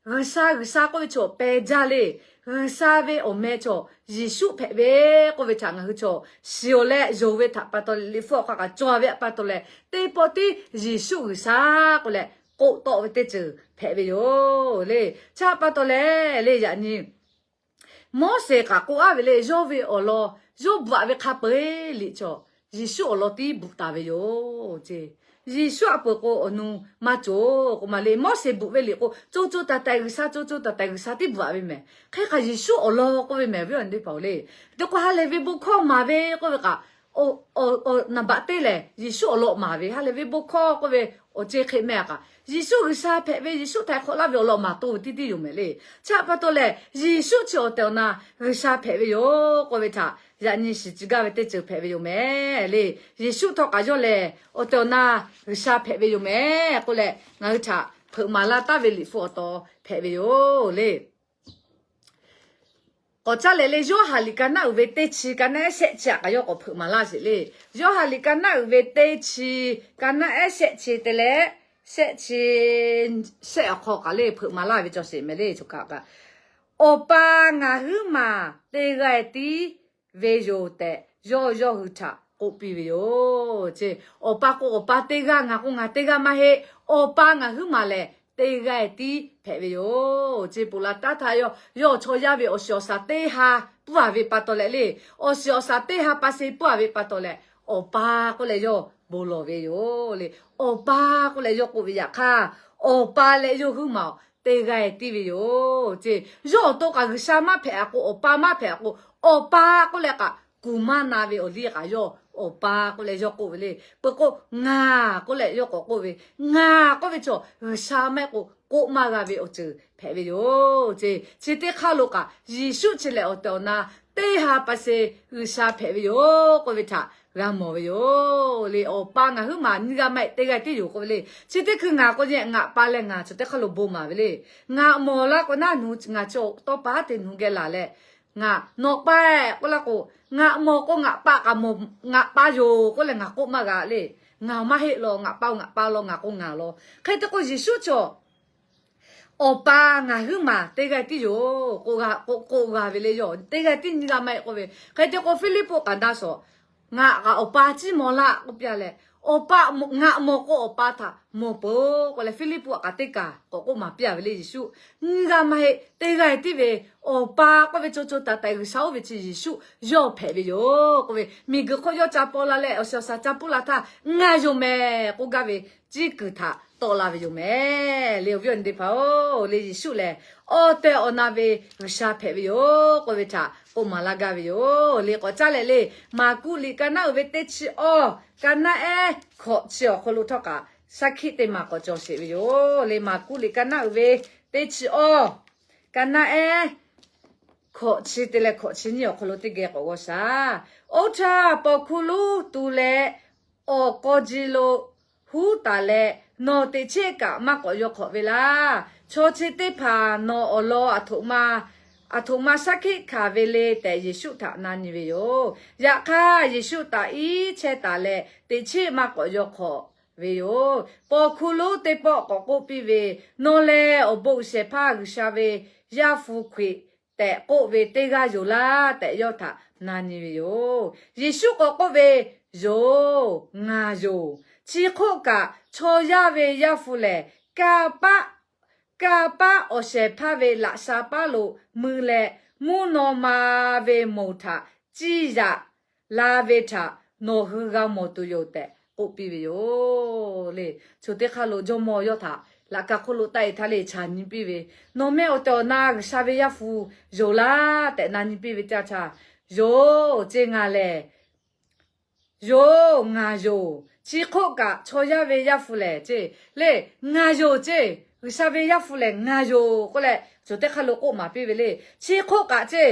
G'uiˬsha G'uiˬsha k'oˆ ve chaw pehˬ jaˇ le. G'uiˬsha ve awˬ meh chaw Yeˍsuˆ hpehꞈ ve k'oˆ ve htaꞈ ngaˬ hui chaw shiˍ-oˬ leh yonˍ ve htaꞈ pa taw leh, Liꞈ hpu awˬ hk'aw kaꞈ cawˬ ve htaꞈ pa taw leh, teˇ pawˆ tiˉ Yeˍsuˆ G'uiˬsha k'oˆ leh k'oˆ tawˆ ve teˇ ceuˬ hpehꞈ ve yoˬ le. Chi htaꞈ pa taw leh le, yaꞈ nyi Moˉseˍ kaꞈ k'oˆ aˉ ve le, yawˇ ve awˬ lawn yawˇ bvuhꞈ ve hk'a peu-eˬ liꞈ chaw Yeˍsuˆ awˬ lawn tiˉ bvuhꞈ taˍ ve yoˬ ceˇ. Yeˍsuˆ aꞈ peuˬ k'o awˬ nu maˇ cawˬ k'o ma le. Moˉseˍ bvuhꞈ ve liꞈ k'o co co taiˍ taiˍ G'uiˬsha, co co taiˍ taiˍ G'uiˬsha tiˉ bvuhꞈ a ve mehˍ. Hk'e hk'aˬ Yeˍsuˆ awˬ lawn k'oˆ ve mehˍ ve awˬ nyi teˇ hpaˍ-oˬ le. Te k'o ha lehˬ ve bon hkawˇ maˍ ve k'oˆ ve kaꞈ, naˍ baꞈ teˇ lehˬ Yeˍsuˆ awˬ lawn maˍ ve, ha lehˬ ve bon hkawˇ k'oˆ ve awˬ ceh hk'e meh a kaꞈ, Yeˍsuˆ G'uiˬsha hpehꞈ ve, Yeˍsuˆ htaiˍ hk'awꞈ laˇ ve awˬ lawn maˍ toˇ ve tiˉ tiˉ yoˬ mehˍ le. Chi htaꞈ pa taw lehˬ Yeˍsuˆ chi awˬ tehˬ awˬ na G'uiˬsha hpehꞈ ve yoˬ k'oˆ ve htaꞈ yaꞈ nyi shiˍ ciˬ gaˇ ve teˇ ceuˬ hpehꞈ ve yoˬ mehˍ le. Yeˍsuˆ htawˇ kaꞈ yawˇ lehˬ awˬ tehˬ awˬ na G'uiˬsha hpehꞈ ve yoˬ mehˍ k'oˆ leh ngaˬ hui htaꞈ hpeuꞈ maˍ laˇ taˍ ve liꞈ hpu awˬ taw hpehꞈ ve yoˬ le. K'awꞈ caˇ leh le, Yoˇhanˬ liꞈ ka naˉ uiˍ ve teˇ chi ka naˉ ehˉ shehˆ chi htaꞈ kaꞈ yawˇ k'awꞈ hpeuꞈ maˍ laˇ sheˍ le. Yoˇhanˬ liꞈ ka naˉ uiˍ ve teˇ chi ka naˉ ehˉ shehˆ chi te leh, shehˆ chi, shehˆ awˬ hk'aw kaꞈ le hpeuꞈ maˍ laˇ ve cawˬ sheˍ mehˍ le. Choˬ kaꞈ kaꞈ, Awˬ pa ngaˬ huiˉ maˬ teˇ g'aˇ tiˉ ve yoˬ tehꞈ, yawˇ yawˇ hui htaꞈ k'oˆ piˇ ve yoˬ ce. Awˬ pa k'o Awˬ pa teˇ g'aˇ, ngaˬ k'o ngaˬ teˇ g'aˇ maˇ heˆ. Awˬ pa ngaˬ huiˉ maˬ lehˬ, teˇ g'aˇ tiˉ hpehꞈ ve yoˬ ce. Ponˬ laˬ taˉ htaˇ yawˇ, yawˇ awˬ chaw yaˇ ve awˬ shiˍ awˬ shaˍ teˇ ha pfuhˇ a ve pa taw leh le, awˬ shiˍ awˬ shaˍ teˇ ha pa se pfuhˇ a ve pa taw leh, Awˬ pa k'oˆ leh yawˇ bon lawˬ ve yoˬ le. Awˬ pa k'oˆ leh yawˇ k'oˆ ve yaꞈ hk'aˇ, Awˬ pa leh yawˇ huiˉ maˬ teˇ g'aˇ tiˉ ve yoˬ ce. Yawˇ awˬ to kaꞈ G'uiˬsha maˇ hpehꞈ a k'o, Awˬ pa maˇ hpehꞈ a k'o, Awˬ pa k'oˆ leh kaꞈ kuˬ maˇ na ve awˬ liˇ kaꞈ yawˇ Awˬ pa k'oˆ leh yawˇ k'oˆ ve le. Peuˬ k'o, ngaˬ k'oˆ leh yawˇ k'awꞈ k'oˆ ve, ngaˬ k'oˆ ve chaw G'uiˬsha maˇ heˆ k'o k'oˆ maˇ g'a ve awˬ ceuˬ hpehꞈ ve yoˬ ce. Chi teˇ hk'aˇ lo kaꞈ Yeˍsuˆ chi lehˬ awˬ tehˬ awˬ na teˇ ha pa se G'uiˬsha hpehꞈ ve yoˬ k'oˆ ve htaꞈ g'a mawˬ ve yoˬ le. Awˬ pa ngaˬ huiˉ maˬ nyiˇ g'aˇ maˇ heˆ, teˇ g'aˇ tiˉ yoˬ k'oˆ ve le. Chi teˇ hkui ngaˬ k'o, ngaˬ pa leh ngaˬ chi teˇ hk'aˇ lo bon maˍ ve le. Ngaˬ mawˬ laˇ k'o naˉ, nawˬ ngaˬ chi tawˇ pa te nawˬ geh laˬ leh, ngaˬ nawˬ pa k'oˆ laˇ k'o, ngaˬ mawˬ k'o ngaˬ pa kaꞈ mawˬ, ngaˬ pa yoˬ k'oˆ leh ngaˬ k'oˆ maˇ g'a le. Ngaˬ maˇ heˆ law, ngaˬ pa ngaˬ pa law, ngaˬ k'o ngaˬ law. Hk'e te k'o Yeˍsuˆ chaw Awˬ pa ngaˬ huiˉ maˬ teˇ g'aˇ tiˉ yoˬ k'oˆ g'a, k'oˆ, k'oˆ g'a ve le yoˬ. Teˇ g'aˇ tiˉ nyiˇ g'aˇ maˇ heˆ k'oˆ ve. Hk'e te k'o Hpiˇliˇpuˆ kaꞈ daꞈ shawˍ, ngaˬ kaꞈ Awˬ pa ciˉ maw laˇ k'oˆ piˇ leh, Awˬ pa, ngaˬ mawˬ k'o Awˬ pa htaꞈ mawˬ peuˬ k'oˆ leh Hpiˇliˇpuˆ kaꞈ teˇ kaˬ k'awꞈ k'oˆ maˍ piˇ a ve le Yeˍsuˆ. Nyiˇ g'aˇ maˇ heˆ, teˇ g'aˇ tiˉ ve, Awˬ pa k'oˆ ve co co taiˍ taiˍ G'uiˬsha oˇ ve chi Yeˍsuˆ yawˇ hpehꞈ ve yoˬ k'oˆ ve, miˬguiˬ hk'oˆ yawˇ ca paw la leh awˬ shiˍ awˬ shaˍ ca puˇ la htaˇ ngaˬ yoˬ mehˍ k'oˆ gaˇ ve ciˉ kuiˬ htaꞈ tawˆ la ve yoˬ mehˍ le. Awˬ viˉ awˬ nyi teˇ hpaˍ-oˬ, le Yeˍsuˆ lehˬ awˬ tehˬ awˬ na ve G'uiˬsha hpehꞈ ve yoˬ k'oˆ ve htaꞈ k'oˆ maˍ laˇ gaˇ ve yoˬ le. K'awꞈ caˇ leh le, Maˍkuˆ liꞈ ka naˉ uiˍ ve teˇ chi awˇ, ka naˉ ehˉ hkawꞈ chi awˬ hk'aw lo htawˇ kaꞈ shaˉ hkiˆ teˇ maˬ k'awꞈ cawˬ sheˍ ve yoˬ le. Maˍkuˆ liꞈ ka naˉ uiˍ ve teˇ chi awˇ, ka naˉ ehˉ hkawꞈ chi te leh hkawꞈ chi nyiˇ awˬ hk'aw lo teˇ geh k'awꞈ g'aw shaˍ. Oˇ htaˇ paw hkuˇ lonˉ tu leh awˬ k'aw ji lo huˉ taˍ leh, nawˬ teꞈ cheˆ kaꞈ maˇ k'awꞈ yaw hk'awꞈ ve laˇ. Chaw chi teˇ hpaˍ nawˬ awˬ lawn aˬ htoꞈ ma shaˉ hkiˆ hkanˍ ve le tehꞈ Yeˍsuˆ htaꞈ na nyi ve yoˬ. Yaꞈ hk'aˇ Yeˍsuˆ taꞈ iˉ chehˇ taˍ leh teꞈ cheˆ maˇ k'awꞈ yaw hk'awꞈ ve yoˬ. Paw hkuˇ lonˉ teˇ pawˆ k'awꞈ k'oˆ piˇ ve, Nawˬ lehˬ awˬ bon uiˍ shehˍ hpaˇ G'uiˬsha ve Yaˇ hpu Hkriꞈ tehꞈ k'oˆ ve teˇ g'aˇ yoˬ laˇ tehꞈ yawˇ htaꞈ na nyi ve yoˬ. Yeˍsuˆ k'awꞈ k'oˆ ve, Yoˬ, ngaˬ yoˬ. Chi hk'oˆ kaꞈ chaw yaˇ ve Yaˇ hpu lehˬ, kanˇ paˆ, kanˇ paˆ awˬ shehˍ hpaˇ ve laꞈ sha paˉ lo mui leh, mvuhˇ naw ma ve moˍ htaꞈ ciˇ yaꞈ la ve htaꞈ nawˬ hui g'a mawˬ tuˬ yoˬ tehꞈ k'oˆ piˇ ve yoˬ le. Choˬ teˇ hk'aˇ lo jawˇmawˇ yawˇ htaꞈ laꞈ ka hk'oˆ lo taˆ e htaˇ le chaˬ nyi piˇ ve, Nawˬ mehˆ awˬ tehˬ awˬ na G'uiˬsha ve Yaˇ hpu yoˬ laˇ tehꞈ na nyi piˇ ve teˇ yanˇ htaˇ, Yoˬ ce, ngaˬ lehˬ yoˬ, ngaˬ yoˬ. Chi hk'oˆ kaꞈ chaw yaˇ ve Yaˇ hpu lehˬ ce, le, ngaˬ yoˬ ce, G'uiˬsha ve Yaˇ hpu lehˬ ngaˬ yoˬ k'oˆ leh, choˬ teˇ hk'aˇ lo k'oˆ maˍ piˇ ve le. Chi hk'oˆ kaꞈ ce,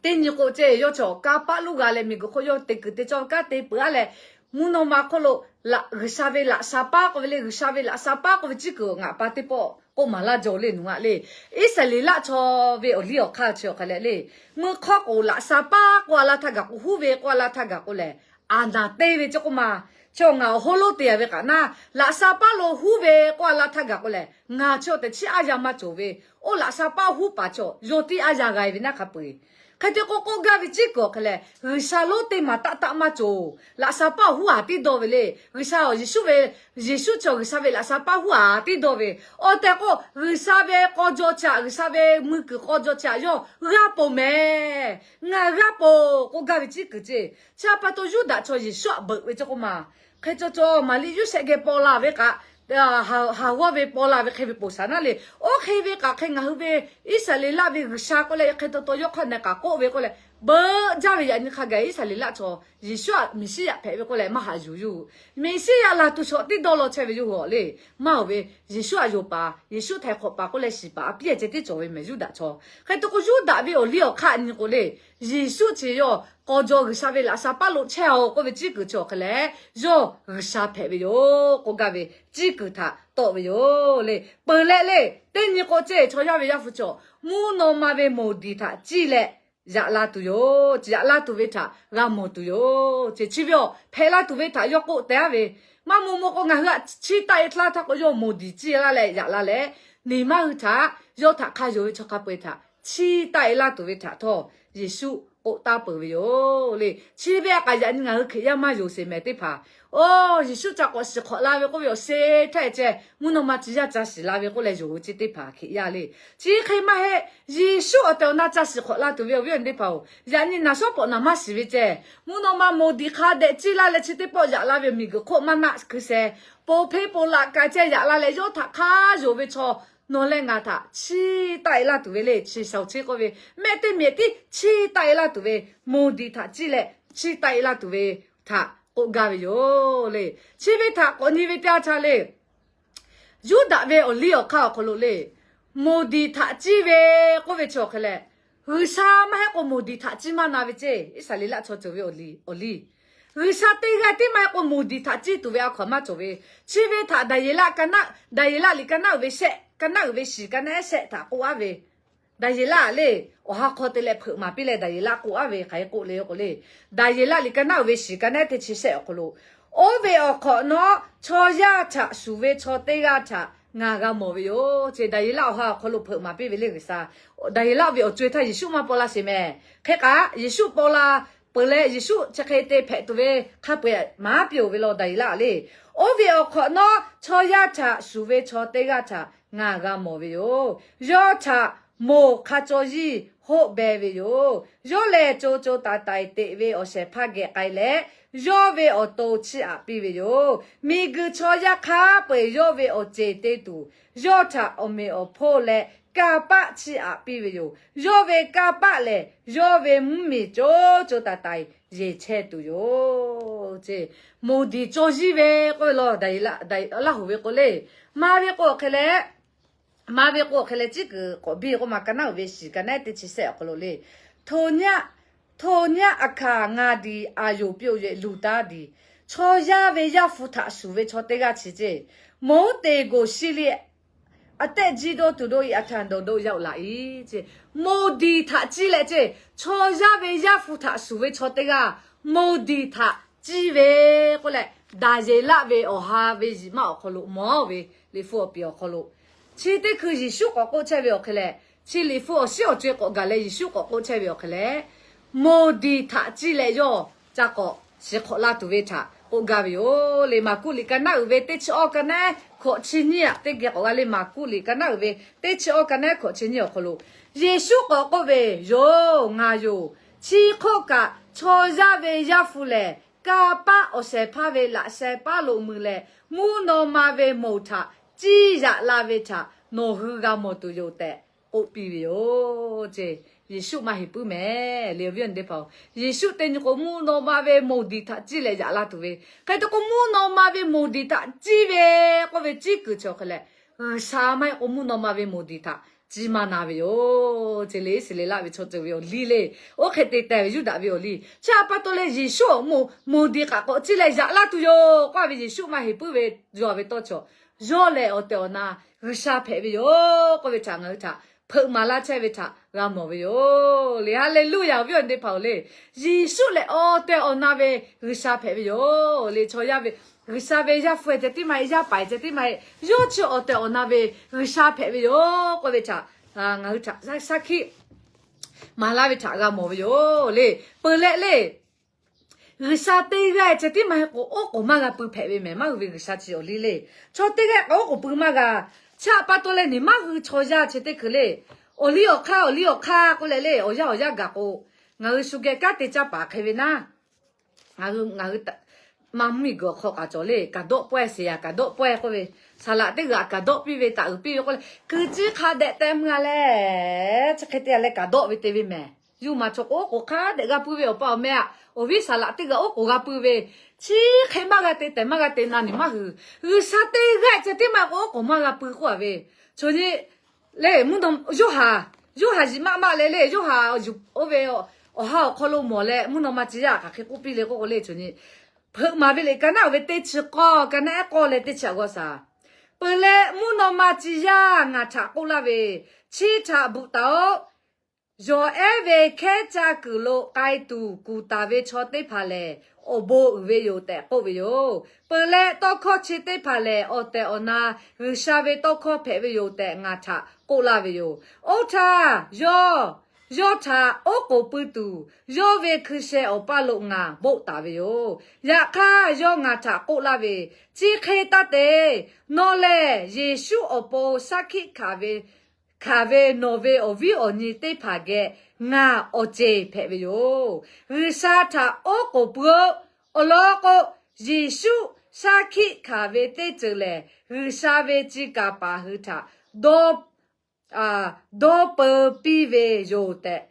teˇ nyi k'o ce, yawˇ chaw kanˇ paˆ lonˉ g'a leh miˬguiˬ hk'oˆ yawˇ te kuiˬ te cawˇ ve kanˉ te peuˬ a leh, mvuhˇ naw ma hk'oˆ lo G'uiˬsha ve laꞈ sha paˉ k'oˆ ve le, G'uiˬsha ve laꞈ sha paˉ k'oˆ ve ciˉ kuiˬ ngaˬ pa teˇ pawˆ k'oˆ maˍ laˇ jaw le nawˬ a le. Iˉsaˍreˍlaˆ chaw ve awˬ liˇ awˬ hk'aˇ chi awˬ hk'a leh le, meuˇ hk'awˇ k'o laꞈ sha paˉ k'oˆ a laˇ htaˇ gaˬ k'o, huˉ ve k'oˆ a laˇ htaˇ gaˬ k'o lehˬ, aˬ naˍ te ve cawˇ k'oˆ ma. Chaw ngaˬ awˬ hawˉ lonˉ te a ve kaꞈ naˇ, laꞈ sha paˉ lo huˉ ve k'oˆ a laˇ htaˇ gaˬ k'o lehˬ, ngaˬ chaw tehꞈ chiˇ aˉ yaˇ maˇ cawˬ ve, oˇ laꞈ sha paˉ huˉ paˍ chaw yawˇ tiˉ aˉ yaˇ g'a ve naˇ hk'a peu eˬ. Hk'e te k'o k'oˆ gaˇ ve ciˉ kuiˬ awˬ hk'a leh, G'uiˬsha lonˉ teˇ maˬ taˆ taˆ maˇ cawˬ. Laꞈ sha paˉ huˉ a tiˉ dawˇ ve le. G'uiˬsha Yeˍsuˆ ve, Yeˍsuˆ chaw G'uiˬsha ve laꞈ sha paˉ huˉ a tiˉ dawˇ ve, awˬ tehˬ k'o G'uiˬsha ve k'aw jaw chaꞈ, G'uiˬsha ve mui kuiˬ k'aw jaw chaꞈ yawˇ g'aˇ poˬ mehˍ. Ngaˬ g'aˇ poˬ k'oˆ gaˇ ve ciˉ kuiˬ ce. Chi pa taw Yuˇdaꞈ chaw Yeˍsuˆ htaꞈ beuꞈ ve cawˇ k'oˆ ma. Hk'e cawˬ cawˬ Maˍriˆ Yoˇsehꞈ geh paw la ve kaꞈ, haˍ g'awˇ ve paw la ve hk'e ve poˬ shaˍ naˉ le. Oˇ hk'e ve kaꞈ hk'e ngaˬ hui ve Iˉsaˍreˍlaˆ ve G'uiˬsha k'oˆ leh hk'e taw taw yawˇ hk'aˇ nehˬ kaꞈ k'oˆ ve k'oˆ leh, beuꞈ jaˇ ve yaꞈ nyi hk'a gaˬ Iˉsaˍreˍlaˆ chaw Yeˍsuˆ htaꞈ Meˍsiˉyaꞈ hpehꞈ ve k'oˆ leh maˇ haꞈ yuˬ yoˬ. Meˍsiˉyaꞈ laˬ tuˬ shawˍ tiˉ dawˇ law chehˇ ve yoˬ le. Maˇ oˬ ve, Yeˍsuˆ htaꞈ yonˍ paˍ, Yeˍsuˆ htaiˍ hk'awꞈ paˍ k'oˆ leh shiˍ paˍ a piˇ ceh tiˉ cawˬ ve mehˍ Yuˇdaꞈ chaw. Hk'e te k'o, Yuˇdaꞈ ve awˬ liˇ awˬ hk'aˇ nyi k'o le, Yeˍsuˆ chi yawˇ k'aw jaw G'uiˬsha ve laꞈ sha paˇ lo chehˇ-oˬ k'oˆ ve ciˉ kuiˬ chi awˬ hk'e leh, yawˇ G'uiˬsha hpehꞈ ve yoˬ k'oˆ gaˇ ve ciˉ kuiˬ htaꞈ tawˆ ve yoˬ le. Peuˬ leh le, teˇ nyi k'o ceˇ, chaw yaˇ ve Yaˇ hpu chaw mvuhˇ naw ma ve moˍ diˍ htaꞈ ciˇ leh yaꞈ la tuˬ yoˬ. Yaꞈ la tuˬ ve htaꞈ g'a mawˬ tuˬ yoˬ. Chi ve awˬ hpehꞈ la tuˬ ve htaꞈ yawˇ k'oˆ teh-a ve, maˇ maw maw k'o ngaˬ hui htaꞈ chiˇ taˆ-e htaˇ htaˇ k'o yawˇ moˍ diˍ ciˇ laˇ leh yaꞈ la leh, neˬ maˇ hui htaꞈ, yawˇ htaꞈ hk'a yonˍ ve chaw hk'a peu-eˬ htaꞈ chiˇ taˆ-e laˇ tuˬ ve htaꞈ htawˇ Yeˍsuˆ k'oˆ taˍ peuˬ ve yoˬ le. Chi ve a k'aꞈ yaꞈ nyi ngaˬ hui Hkriꞈ yaˇ maˇ yonˍ sheˍ mehˍ teˇ hpaˍ. Oˇ, Yeˍsuˆ ca k'awꞈ shiˍ hk'awꞈ la ve k'oˆ ve awˬ she htaˇ ceh, mvuhˇ naw ma tcuh yaˇ ca shiˍ la ve k'oˆ leh yonˍ ve chi teˇ hpaˍ Hkriꞈ yaˇ le. Chi hk'e maˇ heˆ, Yeˍsuˆ awˬ tehˬ awˬ na ca shiˍ hk'awꞈ la tuˬ ve awˬ viˉ awˬ nyi teˇ hpaˍ-oˬ, yaꞈ nyi naˍ shawˉ pawꞈ naˍ maˇ shiˍ ve ceh, mvuhˇ naw ma moˍ diˍ hk'a dehꞈ ciˇ laˇ leh chi teˇ pawˆ yaꞈ la ve miˬguiˬ hk'oˆ maˇ naˆ hkui sheh, po hpeˇ po laꞈ ka ceh yaꞈ la leh yawˇ htaꞈ hk'a yonˍ ve chaw nawˬ leh ngaˬ htaꞈ chiˇ taˆ-e laˇ tuˬ ve le. Chi shaoˍ cheˇ k'oˆ ve, mehˆ teˇ mehˍ tiˉ chiˇ taˆ-e laˇ tuˬ ve, moˍ diˍ htaꞈ ciˇ leh chiˇ taˆ-e laˇ tuˬ ve htaꞈ k'oˆ gaˇ ve yoˬ le. Chi ve htaꞈ k'awꞈ nyi ve teˇ yanˇ htaˇ le, Yuˇdaꞈ ve awˬ liˇ awˬ hk'aˇ awˬ hk'aw lo le, moˍ diˍ htaꞈ ciˇ ve k'oˆ ve chi awˬ hk'e leh, G'uiˬsha maˇ heˆ k'o moˍ diˍ htaꞈ ciˇ maˇ na ve ceˇ. Iˉsaˍreˍlaˆ chaw ceuˬ ve awˬ liˇ, G'uiˬsha teˇ g'aˇ tiˉ maˇ heˆ k'o moˍ diˍ htaꞈ ciˇ tuˬ ve a hkaw aˬ maˇ cawˬ ve. Chi ve htaꞈ Daˍyeˍlaˆ, Daˍyeˍlaˆ liꞈ ka naˉ uiˍ ve shehˆ, ka naˉ uiˍ ve shiˍ, ka naˉ ehˉ shehˆ htaꞈ k'oˆ-a ve, Daˍyeˍlaˆ le, awˬ ha hk'aw te leh hpeuꞈ maˍ piˇ leh Daˍyeˍlaˆ k'oˆ-a ve hk'aˬ hk'e k'oˆ le k'o le, Daˍyeˍlaˆ liꞈ ka naˉ uiˍ ve shiˍ, ka naˉ ehˉ teˇ chi shehˆ awˬ hk'aw lo, oˇ ve awˬ hk'awꞈ nawˉ chaw yaˇ htaꞈ shuˍ ve chaw teˇ g'aˇ htaꞈ ngaˬ g'a mawˬ ve yoˬ. Chi Daˍyeˍlaˆ awˬ ha awˬ hk'aw lo hpeuꞈ maˍ piˇ ve le G'uiˬsha. Daˍyeˍlaˆ ve awˬ co-e htaˇ Yeˍsuˆ maˇ paw laˇ sheˍ mehˍ. Hk'e k'o Yeˍsuˆ paw la peuˬ leh Yeˍsuˆ chi hk'e te hpehꞈ tuˬ ve hk'a peu-eˬ maˍ piˇ-oˬ ve law Daˍyeˍlaˆ le. Oˇ ve awˬ hk'awꞈ nawˉ chaw yaˇ htaꞈ shuˍ ve chaw teˇ g'aˇ htaꞈ ngaˬ g'a mawˬ ve yoˬ. Yawˇ htaꞈ moˬ hk'a caw yiˇ hoˆ beh ve yoˬ. Yawˇ lehˬ co co taiˍ taiˍ teꞈ ve awˬ shehˍ hpaˇ geh k'ai leh, yawˇ ve awˬ to chiˇ aꞈ piˇ ve yoˬ. Miˬguiˬ chaw yaˇ hk'a peu-eˬ yawˇ ve awˬ ceˬ te tuˬ, yawˇ htaꞈ awˬ meꞈ awˬ hponˇ leh kanˇ paˆ chiˇ aꞈ piˇ ve yoˬ. Yawˇ ve kanˇ paˆ lehˬ, yawˇ ve mvuhˇmiˬ co co taiˍ taiˍ yeˬ chehˇ tuˬ yoˬ. Moˬ diˍ caw yiˇ ve k'oˆ ve law, Laˇ hoꞈ ve k'o le, maˇ ve k'o hk'e leh, maˇ ve k'o hk'e leh ciˉ kuiˬ k'awꞈ biˇ k'oˆ ma, ka naˉ uiˍ ve shiˍ, ka naˉ ehˉ teˇ chi shehˆ awˬ hk'aw lo le, Htoꞈ nyaˆ, htoꞈ nyaˆ a hkanˍ ngaˬ diˍ aˬ yoˍ piˇ-oˬ yehˬ luˬ taˉ diˬ, chaw yaˇ ve Yaˇ hpu htaꞈ shuˍ ve chaw teˇ g'aˇ chi ceˇ, moˬ uˉ te goˬ shi le, a tehˆ jiˇ dawˇ tuˬ dawˇ-i a htaꞈ dawˬ dawˆ yaˇ-oˆ laꞈ-iˉ ceˇ. Moˬ diˍ htaꞈ ciˇ leh ceˇ, chaw yaˇ ve Yaˇ hpu htaꞈ shuˍ ve chaw teˇ g'aˇ moˬ diˍ htaꞈ ciˇ ve k'oˆ leh, Daˍyeˍlaˆ ve awˬ ha ve yiˍ maˆ awˬ hk'aw lo mawˬ ve, Liꞈ hpu awˬ piˍ awˬ hk'aw lo, chi teˇ hkui Yeˍsuˆ k'awꞈ k'oˆ chehˇ ve awˬ hk'e leh, chi Liꞈ hpu awˬ shiˉ awˬ co-e k'awꞈ gaˬ leh Yeˍsuˆ k'awꞈ k'oˆ chehˇ ve awˬ hk'e leh, moˬ diˍ htaꞈ ciˇ leh yawˇ ca k'awꞈ shiˍ hk'awꞈ la tuˬ ve htaꞈ k'oˆ gaˇ ve yoˬ le. Maˍkuˆ liꞈ ka naˉ uiˍ ve teˇ chi awˇ ka naˉ hkawꞈ chi nyiˇ aꞈ teˇ geh k'awꞈ g'a le. Maˍkuˆ liꞈ ka naˉ uiˍ ve teˇ chi awˇ ka naˉ hkawꞈ chi nyiˇ awˬ hk'aw lo, Yeˍsuˆ k'awꞈ k'oˆ ve, Yoˬ, ngaˬ yoˬ. Chi hk'oˆ kaꞈ chaw yaˇ ve Yaˇ hpu lehˬ, kanˇ paˆ awˬ shehˍ hpaˇ ve laꞈ sheh paˉ lo mui leh, mvuhˇ naw ma ve moˬ htaꞈ ciˇ yaꞈ la ve htaꞈ nawˬ hui g'a mawˬ tuˬ yoˬ tehꞈ k'oˆ piˇ ve yoˬ ceˇ. Yeˍsuˆ maˇ heˍ puiˉ mehˍ le, awˬ viˉ awˬ nyi teˇ hpaˍ-oˬ. Yeˍsuˆ teˇ nyi k'o mvuhˇ naw ma ve moˬ diˍ htaꞈ ciˇ leh yaꞈ la tuˬ ve, hk'e te k'o mvuhˇ naw ma ve moˬ diˍ htaꞈ ciˇ ve k'oˆ ve ciˉ kuiˬ chi awˬ hk'e leh, G'uiˬsha maˇ heˆ k'o mvuhˇ naw ma ve moˬ diˍ htaꞈ ciˇ maˇ na ve yoˬ ceˇ le. Iˉsaˍreˍlaˆ ve chaw ceuˬ ve awˬ liˇ le, oˇ hk'e te teh ve Yuˇdaꞈ ve awˬ liˇ chi a pa taw leh Yeˍsuˆ awˬ moˬ, moˬ diˍ k'aꞈ k'awꞈ ciˇ leh yaꞈ la tuˬ yoˬ k'oˆ ve Yeˍsuˆ maˇ heˍ puiˉ ve, yawˇ ve tawˇ chaw, yawˇ lehˬ awˬ tehˬ awˬ na G'uiˬsha hpehꞈ ve yoˬ k'oˆ ve htaꞈ ngaˬ hui htaꞈ hpeuꞈ maˍ laˇ chehˇ ve htaꞈ g'a mawˬ ve yoˬ le. Haˍleˍluˆyaˍ, awˬ viˉ awˬ nyi teˇ hpaˍ-oˬ le. Yeˍsuˆ lehˬ awˬ tehˬ awˬ na ve G'uiˬsha hpehꞈ ve yoˬ le. Chaw yaˇ ve, G'uiˬsha ve Yaˇ hpu ceh tiˉ maˇ heˆ, yaˇ paˍ ceh tiˉ maˇ heˆ, yawˇ chi awˬ tehˬ awˬ na ve G'uiˬsha hpehꞈ ve yoˬ k'oˆ ve htaꞈ ngaˬ hui htaꞈ shaˉ hkiˆ maˍ laˇ ve htaꞈ g'a mawˬ ve yoˬ le. Peuˬ leh le, G'uiˬsha teˇ g'aˇ ceh tiˉ maˇ heˆ k'o oˉ k'oˍ maˇ g'a pui hpehꞈ ve mehˍ. Maˇ hui ve G'uiˬsha chi awˬ liˇ le. Chaw teˇ g'aˇ k'awꞈ oˉ k'oˍ pui maˇ g'a. Chi a pa taw leh neˬ maˇ hui chaw yaˇ chi teˇ hkui le, awˬ liˇ awˬ hk'aˇ, awˬ liˇ awˬ hk'aˇ k'oˆ leh le, awˬ yanˇ awˬ yanˇ gaˬ k'o, ngaˬ hui shu geh kanˉ te caˇ paˍ hk'e ve naˉ, ngaˬ hui, ngaˬ hui maˇ mvuhˇmiˬguiˬ awˬ hk'aw k'aꞈ cawˬ le, kaˍ dawˆ pawehˇ, seˍ yaˍ kaˍ dawˆ pawehˇ k'oˆ ve, saˍ laꞈ teˇ g'aꞈ kaˍ dawˆ piˇ ve, taꞈ uiˍ piˇ ve k'oˆ leh, kuiˬ ciˇ hk'a dehꞈ teh mvuh-a leh, chi hk'e te leh kaˍ dawˆ ve te ve mehˍ. Yuˇ maˬ chaw k'o, oˉ k'oˍ hk'a dehꞈ g'a pui ve awˬ pa awˬ meh aꞈ, awˬ viˉ saˍ laꞈ teˇ g'aˇ oˉ k'oˍ g'a pui ve, chi hk'e maˇ g'a te tehˬ maˇ g'a te na nyi maˇ hui. G'uiˬsha teˇ g'aˇ ceh tiˉ maˇ k'o, oˉ k'oˍ maˇ g'a pui k'oˆ a ve. Chaw nyi le, mvuhˇ naw, Yoˇhanˬ, Yoˇhanˬ yiˍ maˆ maˆ leh le, Yoˇhanˬ yuˬ oˇ ve awˬ ha awˬ hk'aw lo mawˬ leh mvuhˇ naw ma tcuh yaˇ hk'aˬ hk'e k'oˆ piˇ le k'oˆ k'o le, chaw nyi hpeuꞈ maˍ ve le. Ka naˉ uiˍ ve teˇ chi k'awˇ, ka naˉ ehˉ k'awˇ leh teˇ chi aꞈ g'awˇ shaˍ. Peuˬ leh mvuhˇ naw ma tcuh yaˇ ngaˬ htaꞈ k'oˆ laˇ ve, Chi htaꞈ bvuhꞈ taˍ-oꞈ. Yawˬ ehˉ ve hkehˉ caˇ kuiˬ lo k'ai tuˬ kuˬ taˍ ve chaw teˇ hpaˍ lehˬ, awˬ bon uiˍ ve yoˬ tehꞈ k'oˆ ve yoˬ. Peuˬ leh tawˇ hkawˇ chi teˇ hpaˍ lehˬ, awˬ tehˬ awˬ na G'uiˬsha ve tawˇ hkawˇ hpehꞈ ve yoˬ tehꞈ ngaˬ htaꞈ k'oˆ laˇ ve yoˬ. Oˇ htaˇ yawˇ, yawˇ htaꞈ oˉ k'oˍ pui tuˬ, yawˇ ve hkui sheh awˬ paˇ lo ngaˬ boˆ taˍ ve yoˬ. Yaꞈ hk'aˇ yawˇ ngaˬ htaꞈ k'oˆ laˇ ve, Chi hk'e taˇ te. Nawˬ lehˬ Yeˍsuˆ awˬ pon shaˉ hkiˆ hkanˍ ve hkanˍ ve nawˬ ve awˬ viˉ awˬ nyi teˇ hpaˍ geh ngaˬ awˬ ceˬ hpehꞈ ve yoˬ. G'uiˬsha htaꞈ oˉ k'oˍ pui-oˆ. Awˬ lawn k'o, Yeˍsuˆ shaˉ hkiˆ hkanˍ ve teˇ ceuˬ lehˬ, G'uiˬsha ve tcuh kaˍ paˍ hui htaꞈ dawˇ, dawˇ peu piˇ ve yoˬ tehꞈ,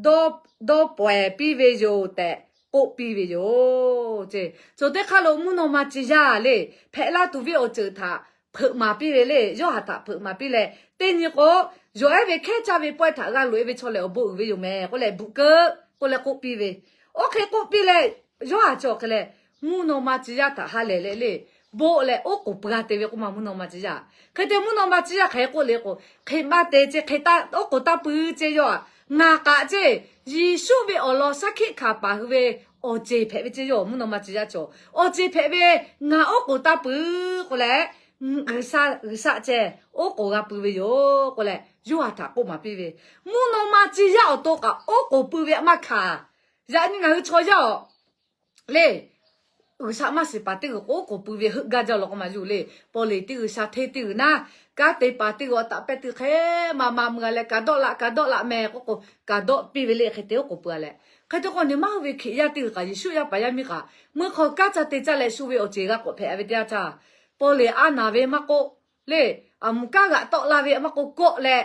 dawˇ, dawˇ pawehˬ piˇ ve yoˬ tehꞈ k'oˆ piˇ ve yoˬ. Cawˬ teˇ hk'aˇ lo mvuhˇ naw ma tcuh yaˇ le, hpehꞈ la tuˬ ve awˬ ceuˬ htaꞈ hpeuꞈ maˍ piˇ ve le, Yoˇhanˬ htaꞈ hpeuꞈ maˍ piˇ leh, teˇ nyi k'o, yawˬ ehˉ ve hkehˉ caˇ ve pawehˇ htaꞈ g'a loꞈ e ve chaw lehˬ awˬ bon uiˍ ve yoˬ mehˍ k'oˆ leh bvuhꞈ keu k'oˆ leh k'oˆ piˇ ve. Oˇ hk'e k'oˆ piˇ leh, Yoˇhanˬ chi awˬ hk'e leh, mvuhˇ naw ma tcuh yaˇ htaꞈ ha lehˬ leh le, boˆ leh oˉ k'oˍ pui g'a te ve k'oˆ ma mvuhˇ naw ma tcuh yaˇ. Hk'e te mvuhˇ naw ma tcuh yaˇ hk'aˬ hk'e k'oˆ le k'o, hk'e maˇ te ce, hk'e taˇ oˉ k'oˍ taˇ pui ce yawˇ aꞈ. Ngaˬ kaꞈ ce, Yeˍsuˆ ve awˬ lawn shaˉ hkiˆ hkanˍ paˍ hui ve awˬ ceˬ hpehꞈ ve ce yawˇ mvuhˇ naw ma tcuh yaˇ cawˬ. Awˬ ceˬ hpehꞈ ve ngaˬ oˉ k'oˍ taˇ pui k'oˆ leh, G'uiˬsha, G'uiˬsha ceh oˉ k'oˍ g'a pui ve yoˬ k'oˆ leh, Yoˇhanˬ htaꞈ k'oˆ maˍ piˇ ve. Mvuhˇ naw ma tcuh yaˇ awˬ to kaꞈ oˉ k'oˍ pui ve aꞈ maˇ hkanˍ. Yaꞈ nyi ngaˬ hui chaw yaˇ-oˬ le, G'uiˬsha maˇ shiˍ paˍ teˇ g'uiˬ k'o oˉ k'oˍ pui ve heuˆ gaˇ jaˇ law k'o maˇ yuˬ le. Paw leˍ teˇ g'uiˬsha hteˇ teˇ g'uiˬ naˉ, kanˉ te paˍ teˇ g'uiˬ awˬ taꞈ pehˇ teˇ hk'e maˇ maˇ mui g'a leh, kaꞈ dawˆ laꞈ, kaꞈ dawˆ laꞈ mehˍ k'oˆ k'o, kaꞈ dawˆ piˇ ve le hk'e te oˉ k'oˍ pui a leh. Hk'e te k'o, nawˬ maˇ hui ve Hkriꞈ yaˇ teˇ g'uiˬ kaꞈ, Yeˍsuˆ yaˇ paˍ yaˇ miˇ kaꞈ, mui hk'aw kanˉ ca te caˇ leh shu ve awˬ ceˬ g'a k'awꞈ hpehꞈ ve teˇ yanˇ htaˇ, paw leˍ a naˍ ve maˇ k'oˆ le, aˬ mvuhˬ kanˉ g'aꞈ tawˆ la ve maˇ k'oˆ kawˆ leh,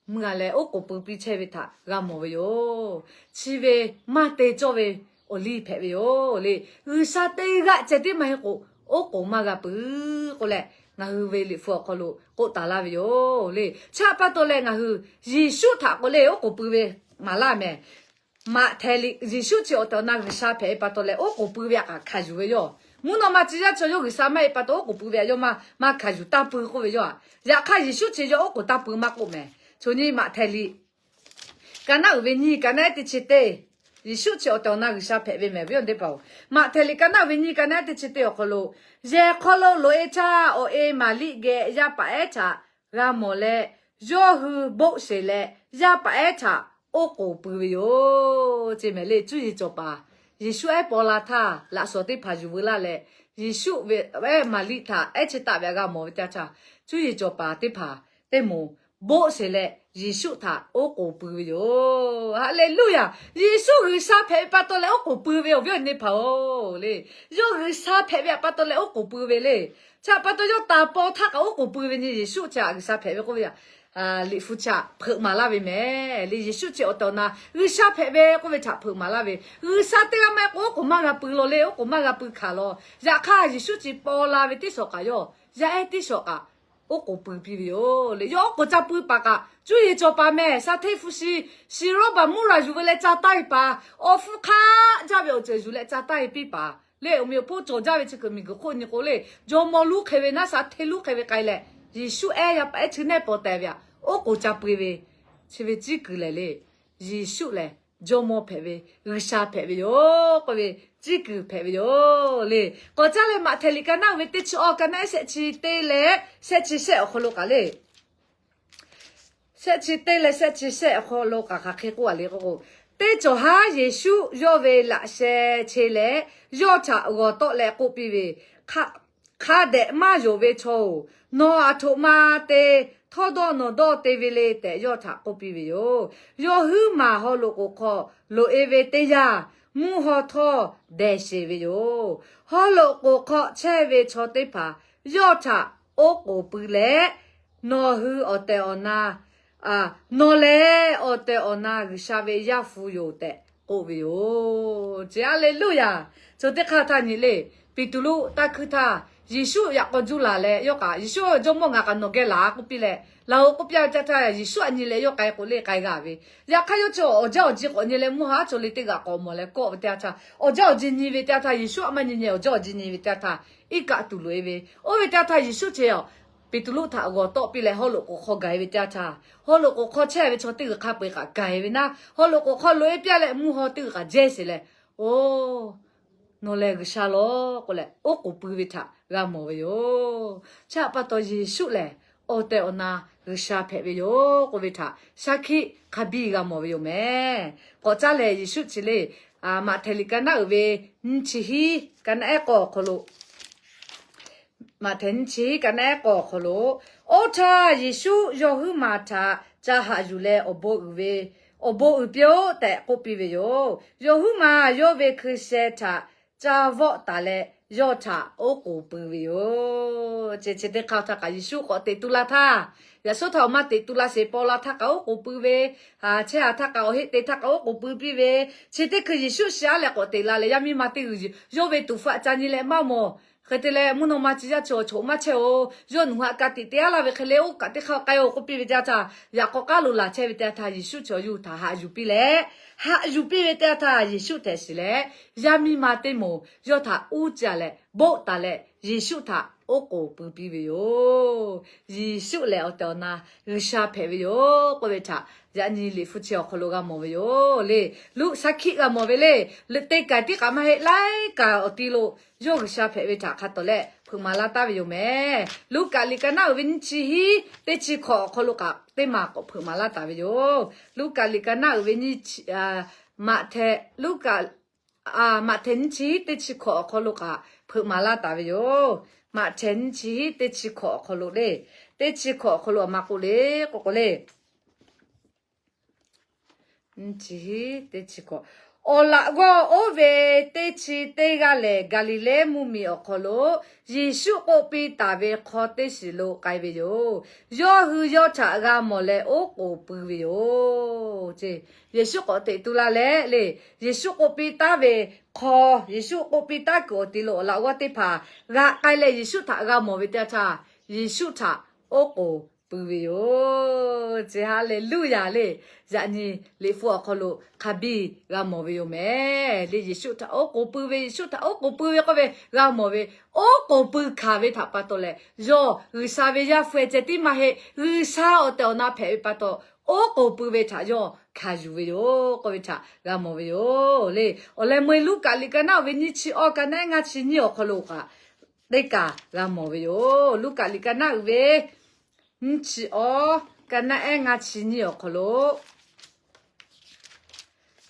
mui g'a leh oˉ k'oˍ pui piˇ chehˇ ve htaꞈ g'a mawˬ ve yoˬ. Chi ve maˇ te cawˇ ve awˬ liˇ hpehꞈ ve yoˬ le. G'uiˬsha teˇ g'aˇ ceh tiˉ maˇ heˆ k'o, oˉ k'oˍ maˇ g'a pui k'oˆ leh, ngaˬ hui ve liꞈ hpu awˬ hk'aw lo k'oˆ taˍ laˇ ve yoˬ le. Chi htaꞈ pa taw leh ngaˬ hui Yeˍsuˆ htaꞈ k'oˆ le oˉ k'oˍ pui ve maˍ laˇ mehˍ. Maꞈhtehˍ liꞈ, Yeˍsuˆ chi awˬ tehˬ awˬ na G'uiˬsha hpehꞈ ve pa taw leh oˉ k'oˍ pui ve aꞈ kaꞈ hkanˍ yuˬ ve yoˬ. Mvuhˇ naw ma tcuh yaˇ chaw yawˇ G'uiˬsha maˇ heˆ pa taw oˉ k'oˍ pui ve aꞈ yawˇ maˇ, maˇ hkanˍ yuˬ taˇ pui k'oˆ ve yoˬ. Yaꞈ hk'aˇ Yeˍsuˆ chi yawˇ oˉ k'oˍ taˇ pui maˇ k'oˆ mehˍ. Chaw nyi Maꞈhtehˍ liꞈ, ka naˉ uiˍ ve nyiˇ, ka naˉ ehˉ teˇ chi teˇ. Yeˍsuˆ chi awˬ tehˬ awˬ na G'uiˬsha hpehꞈ ve mehˍ ve awˬ teˇ hpaˍ-oˬ, Maꞈhtehˍ liꞈ ka naˉ uiˍ ve nyiˇ, ka naˉ ehˉ teˇ chi teˇ awˬ hk'aw lo, yehˬ hk'aw lo loꞈ e htaˇ awˬ e Maˍriˆ geh yaˇ paˍ ehˉ htaꞈ g'a mawˬ leh, yawˇ hui boˆ sheˬ leh yaˇ paˍ ehˉ htaꞈ oˉ k'oˍ pui ve yoˬ. Chi mehˍ le, cuˇ yiˍ cawˬ paˍ Yeˍsuˆ ehˉ paw la htaˇ laꞈ shawnˍ teˇ hpaˍ yuˬ veu laˇ leh, Yeˍsuˆ ve ehˉ Maˍriˆ htaꞈ ehˉ chi taˆ ve aꞈ g'a mawˬ ve teˇ yanˇ htaˇ, cuˇ yiˍ cawˬ paˍ teˇ hpaˍ teˇ moˍ boˆ sheˬ leh Yeˍsuˆ htaꞈ oˉ k'oˍ pui ve yoˬ. Haˍleˍluˆyaˍ. Yeˍsuˆ G'uiˬsha hpehꞈ ve pa taw leh oˉ k'oˍ pui ve awˬ viˉ awˬ nyi teˇ hpaˍ-oˬ le. Yawˇ G'uiˬsha hpehꞈ ve pa taw leh oˉ k'oˍ pui ve le. Chi htaꞈ pa taw yawˇ taˍ paw htaˇ kaꞈ oˉ k'oˍ pui ve nyi, Yeˍsuˆ chi htaꞈ G'uiˬsha hpehꞈ ve k'oˆ ve, Liꞈ hpu chi htaꞈ hpeuꞈ maˍ laˇ ve mehˍ le. Yeˍsuˆ chi awˬ tehˬ awˬ na G'uiˬsha hpehꞈ ve k'oˆ ve htaꞈ hpeuꞈ maˍ laˇ ve. G'uiˬsha teˇ g'aˇ maˇ heˆ k'o oˉ k'oˍ maˇ g'a pui law le, oˉ k'oˍ maˇ g'a pui hkanˍ law. Yaꞈ hk'aˇ Yeˍsuˆ chi paw la ve teˇ shawˍ kaꞈ yawˇ yaˇ ehˉ teˇ shawˍ kaꞈ oˉ k'oˍ pui piˇ ve yoˬ le. Yawˇ oˉ k'oˍ ca pui paˍ kaꞈ, cuˇ yiˍ cawˬ paˍ mehˍ, sha hteˇ hpu shi, shi rawˇbaˬ muˇraˬ yuˬ ve leh ca taˇ e paˍ, awˬ hpfuhˇ hk'aˆ jaˇ ve awˬ ceuˬ yuˬ leh ca taˇ e piˇ paˍ le. Awˬ meꞈ awˬ hponˇ cawˬ jaˇ ve chi kuiˬ miˬguiˬ hk'oˆ nyi k'o le, jawˇmawˇ luˉ hk'e ve naˉ sha hteˇ luˉ hk'e ve k'ai leh, Yeˍsuˆ ehˉ yaˇ paˍ ehˉ chi nehˉ paw teh ve aꞈ oˉ k'oˍ ca pui ve, chi ve ciˉ kuiˬ lehˬ le. Yeˍsuˆ lehˬ jawˇmawˇ hpehꞈ ve, G'uiˬsha hpehꞈ ve yoˬ k'oˆ ve ciˉ kuiˬ hpehꞈ ve yoˬ le. K'awꞈ caˉ leh Maꞈhtehˍ liꞈ ka naˉ uiˍ ve teˇ chi awˬ, ka naˉ ehˉ shehˆ chi teˇ leh shehˆ chi shehˆ awˬ hk'aw lo kaꞈ le. Shehˆ chi teˇ leh shehˆ chi shehˆ awˬ hk'aw lo kaꞈ hk'aˬ hk'e k'oˆ a le k'o k'o, teˇ cawˬ haˉ Yeˍsuˆ yawˇ ve laꞈ sheh che leh, yawˇ htaꞈ g'awˬ tawˆ leh k'oˆ piˇ ve, Hk'a dehꞈ maˇ yonˍ ve chaw-oˬ, nawˬ aˬ htoꞈ ma te htawˇ dawˇ nawˬ dawˇ te ve le tehꞈ yawˇ htaꞈ k'oˆ piˇ ve yoˬ. Yawˇ huiˉ maˬ haw loꞈ k'oˍ hk'aw loꞈ e ve teˇ yanˇ, mvuhˇ haw htawˇ dehˬ sheˍ ve yoˬ. Haw loꞈ k'oˍ hk'aw chehˇ ve chaw teˇ hpaˍ yawˇ htaꞈ oˉ k'oˍ pui leh, Nawˬ hui awˬ tehˬ awˬ na nawˬ lehˬ awˬ tehˬ awˬ na G'uiˬsha ve Yaˇ hpu yoˬ tehꞈ k'oˆ ve yoˬ. Chi Haˍleˍluˇyaˍ. Chi teˇ hk'aˇ htaˇ nyi le, Peˍtruˆ taˇ hkuiˇ htaˇ, Yeˍsuˆ yaꞈ k'aw juˇ laˬ leh yawˇ kaꞈ, Yeˍsuˆ, Jawˇmawˇ, ngaˬ kaꞈ nawˬ geh laˬ k'oˆ piˇ leh, laˬ-oˬ k'oˆ piˇ ve teˇ htaˇ, Yeˍsuˆ aꞈ nyi leh yawˇ k'ai k'o le k'ai g'a ve. Yaꞈ hk'aˇ yawˇ chi awˬ jaˇ awˬ ji k'awꞈ nyi leh mvuhˇ haˉ chaw le teˇ g'aꞈ k'awꞈ mawˬ leh kawˆ ve teˇ yanˇ htaˇ, awˬ jaˇ awˬ ji nyi ve teˇ yanˇ htaˇ, Yeˍsuˆ aꞈ maˇ nyi nyi awˬ jaˇ awˬ ji nyi ve teˇ yanˇ htaˇ, iˉ kaˆ tuˬ loꞈ-e ve. Oˇ ve teˇ yanˇ htaˇ Yeˍsuˆ chi Peˍtruˆ htaꞈ g'awˬ tawˆ piˇ leh haw loꞈ k'oˍ hk'aw gaˬ-e ve teˇ yanˇ htaˇ, haw loꞈ k'oˍ hk'aw chehˇ ve chaw teˇ g'uiˬ hk'a peu-eˬ kaꞈ gaˬ-e ve naˉ, haw loꞈ k'oˍ hk'aw loꞈ-e piˇ leh mvuhˇ haw teˇ g'uiˬ kaꞈ jehˇ sheˍ leh, Oˬ, nawˬ lehˬ G'uiˬsha lawˬ k'oˆ leh oˉ k'oˍ pui ve htaꞈ g'a mawˬ ve yoˬ. Chi htaꞈ pa taw Yeˍsuˆ lehˬ awˬ tehˬ awˬ na G'uiˬsha hpehꞈ ve yoˬ k'oˆ ve htaꞈ shaˉ hkiˆ hk'a biˇ g'a mawˬ ve yoˬ mehˍ. K'awꞈ caˉ leh Yeˍsuˆ chi le, Maꞈhtehˍ liꞈ ka naˉ uiˍ ve nyiˇ chi hiˉ ka naˉ ehˉ k'awˇ awˬ hk'aw lo, Maꞈhtehˍ nyiˇ chi hiˉ ka naˉ ehˉ k'awˇ awˬ hk'aw lo, oˇ htaˇ Yeˍsuˆ yawˇ huiˉ maˬ htaꞈ ca haꞈ yuˬ leh awˬ bon uiˍ ve, awˬ bon uiˍ piˇ-oˆ tehꞈ k'oˆ piˇ ve yoˬ. Yawˇ huiˉ maˬ yawˇ ve hkui sheh htaꞈ ca vawˆ taˍ leh yawˇ htaꞈ oˉ k'oˍ pui ve yoˬ. Chi teˇ hk'aˇ htaˇ kaꞈ Yeˍsuˆ k'awꞈ teꞈ tu la htaˇ, yaꞈ suˉ htaˇ awˬ maˇ teꞈ tu la sheˍ paw la htaˇ kaꞈ oˉ k'oˍ pui ve, chehˇ ha htaˇ kaꞈ awˬ heˆ te htaˇ kaꞈ oˉ k'oˍ pui piˇ ve, chi teˇ hkui Yeˍsuˆ shi aˉ leh k'awꞈ teꞈ la leh yaˇ miˇ ma teˇ g'uiˬ yawˇ ve tuˍ hpfuh aꞈ ca nyi leh maˇ mawˬ. Hk'e te leh mvuhˇ naw ma chi yaˇ chi awˬ choꞈ maˇ chehˇ-oˬ, yawˇ nawˬ hui htaꞈ ka tiꞈ te aˉ laˇ ve hk'e le oˇ kaꞈ teˇ hk'aˇ k'ai-oˬ k'oˆ piˇ ve teˇ yanˇ htaˇ, yaꞈ k'aw k'aˉ lo laˬ chehˇ ve teˇ yanˇ htaˇ Yeˍsuˆ chi awˬ yuˬ htaꞈ haꞈ yuˬ piˇ leh, haꞈ yuˬ piˇ ve teˇ yanˇ htaˇ Yeˍsuˆ htehꞈ shiˍ leh, yaˇ miˇ ma teˇ moˍ yawˇ htaꞈ uˉ caˇ leh bawˆ taˍ leh Yeˍsuˆ htaꞈ oˉ k'oˍ pui piˇ ve yoˬ. Yeˍsuˆ lehˬ awˬ tehˬ awˬ na G'uiˬsha hpehꞈ ve yoˬ k'oˆ ve htaꞈ yaꞈ nyi Liꞈ hpu chi awˬ hk'aw lo g'a mawˬ ve yoˬ le. Luˉ shaˉ hkiˆ g'a mawˬ ve le. Leuꞈ te k'ai tiˉ kaꞈ maˇ heˆ, laiˉ kaꞈ awˬ ti lo yawˇ G'uiˬsha hpehꞈ ve htaꞈ hk'a tawˍ leh hpeuꞈ maˍ laˇ taˍ ve yoˬ mehˍ. Luˉkaꞈ liꞈ ka naˉ uiˍ ve nyiˇ chi hiˉ teˇ chi hkawꞈ awˬ hk'aw lo kaꞈ teˇ maˬ k'awꞈ hpeuꞈ maˍ laˇ taˍ ve yoˬ. Luˉkaꞈ liꞈ ka naˉ uiˍ ve nyiˇ chi, Maꞈhtehˍ, Luˉkaꞈ, Maꞈhtehˍ nyiˇ chi hiˉ teˇ chi hkawꞈ awˬ hk'aw lo kaꞈ hpeuꞈ maˍ laˇ taˍ ve yoˬ. Maꞈhtehˍ nyiˇ chi hiˉ teˇ chi hkawꞈ awˬ hk'aw lo le, teˇ chi hkawꞈ awˬ hk'aw lo aˬ ma k'oˆ le k'o k'o le, nyiˇ chi hiˉ teˇ chi hkawꞈ, awˬ laꞈ g'awˇ oˇ ve teˇ chi teˇ g'aˇ lehˬ, Gaˍliˍlehˇ mvuhˇmiˬ awˬ hk'aw lo Yeˍsuˆ k'oˆ piˇ taˍ ve hk'aw teˇ shiˍ lo k'ai ve yoˬ. Yawˇ hui yawˇ htaꞈ g'a mawˬ leh oˉ k'oˍ pui ve yoˬ. Yeˍsuˆ k'awꞈ teꞈ tu la leh le, Yeˍsuˆ k'oˆ piˇ taˉ ve hk'aw, Yeˍsuˆ k'oˆ piˇ taˉ kuiˬ awˬ ti lo awˬ laꞈ g'awˇ teˇ hpaˍ g'a k'ai leh Yeˍsuˆ htaꞈ g'a mawˬ ve teˇ yanˇ htaˇ, Yeˍsuˆ htaꞈ oˉ k'oˍ pui ve yoˬ. Chi Haˍleˍluˇyaˍ le. Yaꞈ nyi Liꞈ hpu awˬ hk'aw lo hk'a biˇ g'a mawˬ ve yoˬ mehˍ le. Yeˍsuˆ htaꞈ oˉ k'oˍ pui ve, Yeˍsuˆ htaꞈ oˉ k'oˍ pui ve k'oˆ ve g'a mawˬ ve, oˉ k'oˍ pui hkanˍ ve htaꞈ pa taw leh, yawˇ G'uiˬsha ve Yaˇ hpu-e ceh tiˉ maˇ heˆ, G'uiˬsha awˬ tehˬ awˬ na hpehꞈ ve pa taw, oˉ k'oˍ pui ve htaꞈ yawˇ hkanˍ yuˬ ve yoˬ k'oˆ ve htaꞈ g'a mawˬ ve yoˬ le. Awˬ leh meuˇ Luˉkaꞈ liꞈ ka naˉ uiˍ ve nyiˇ chi awˇ ka naˉ ehˉ ngaˇ chi nyiˇ awˬ hk'aw lo kaꞈ teˇ kaˬ g'a mawˬ ve yoˬ. Luˉkaꞈ liꞈ ka naˉ uiˍ ve nyiˇ chi awˇ ka naˉ ehˉ ngaˇ chi nyiˇ awˬ hk'aw lo,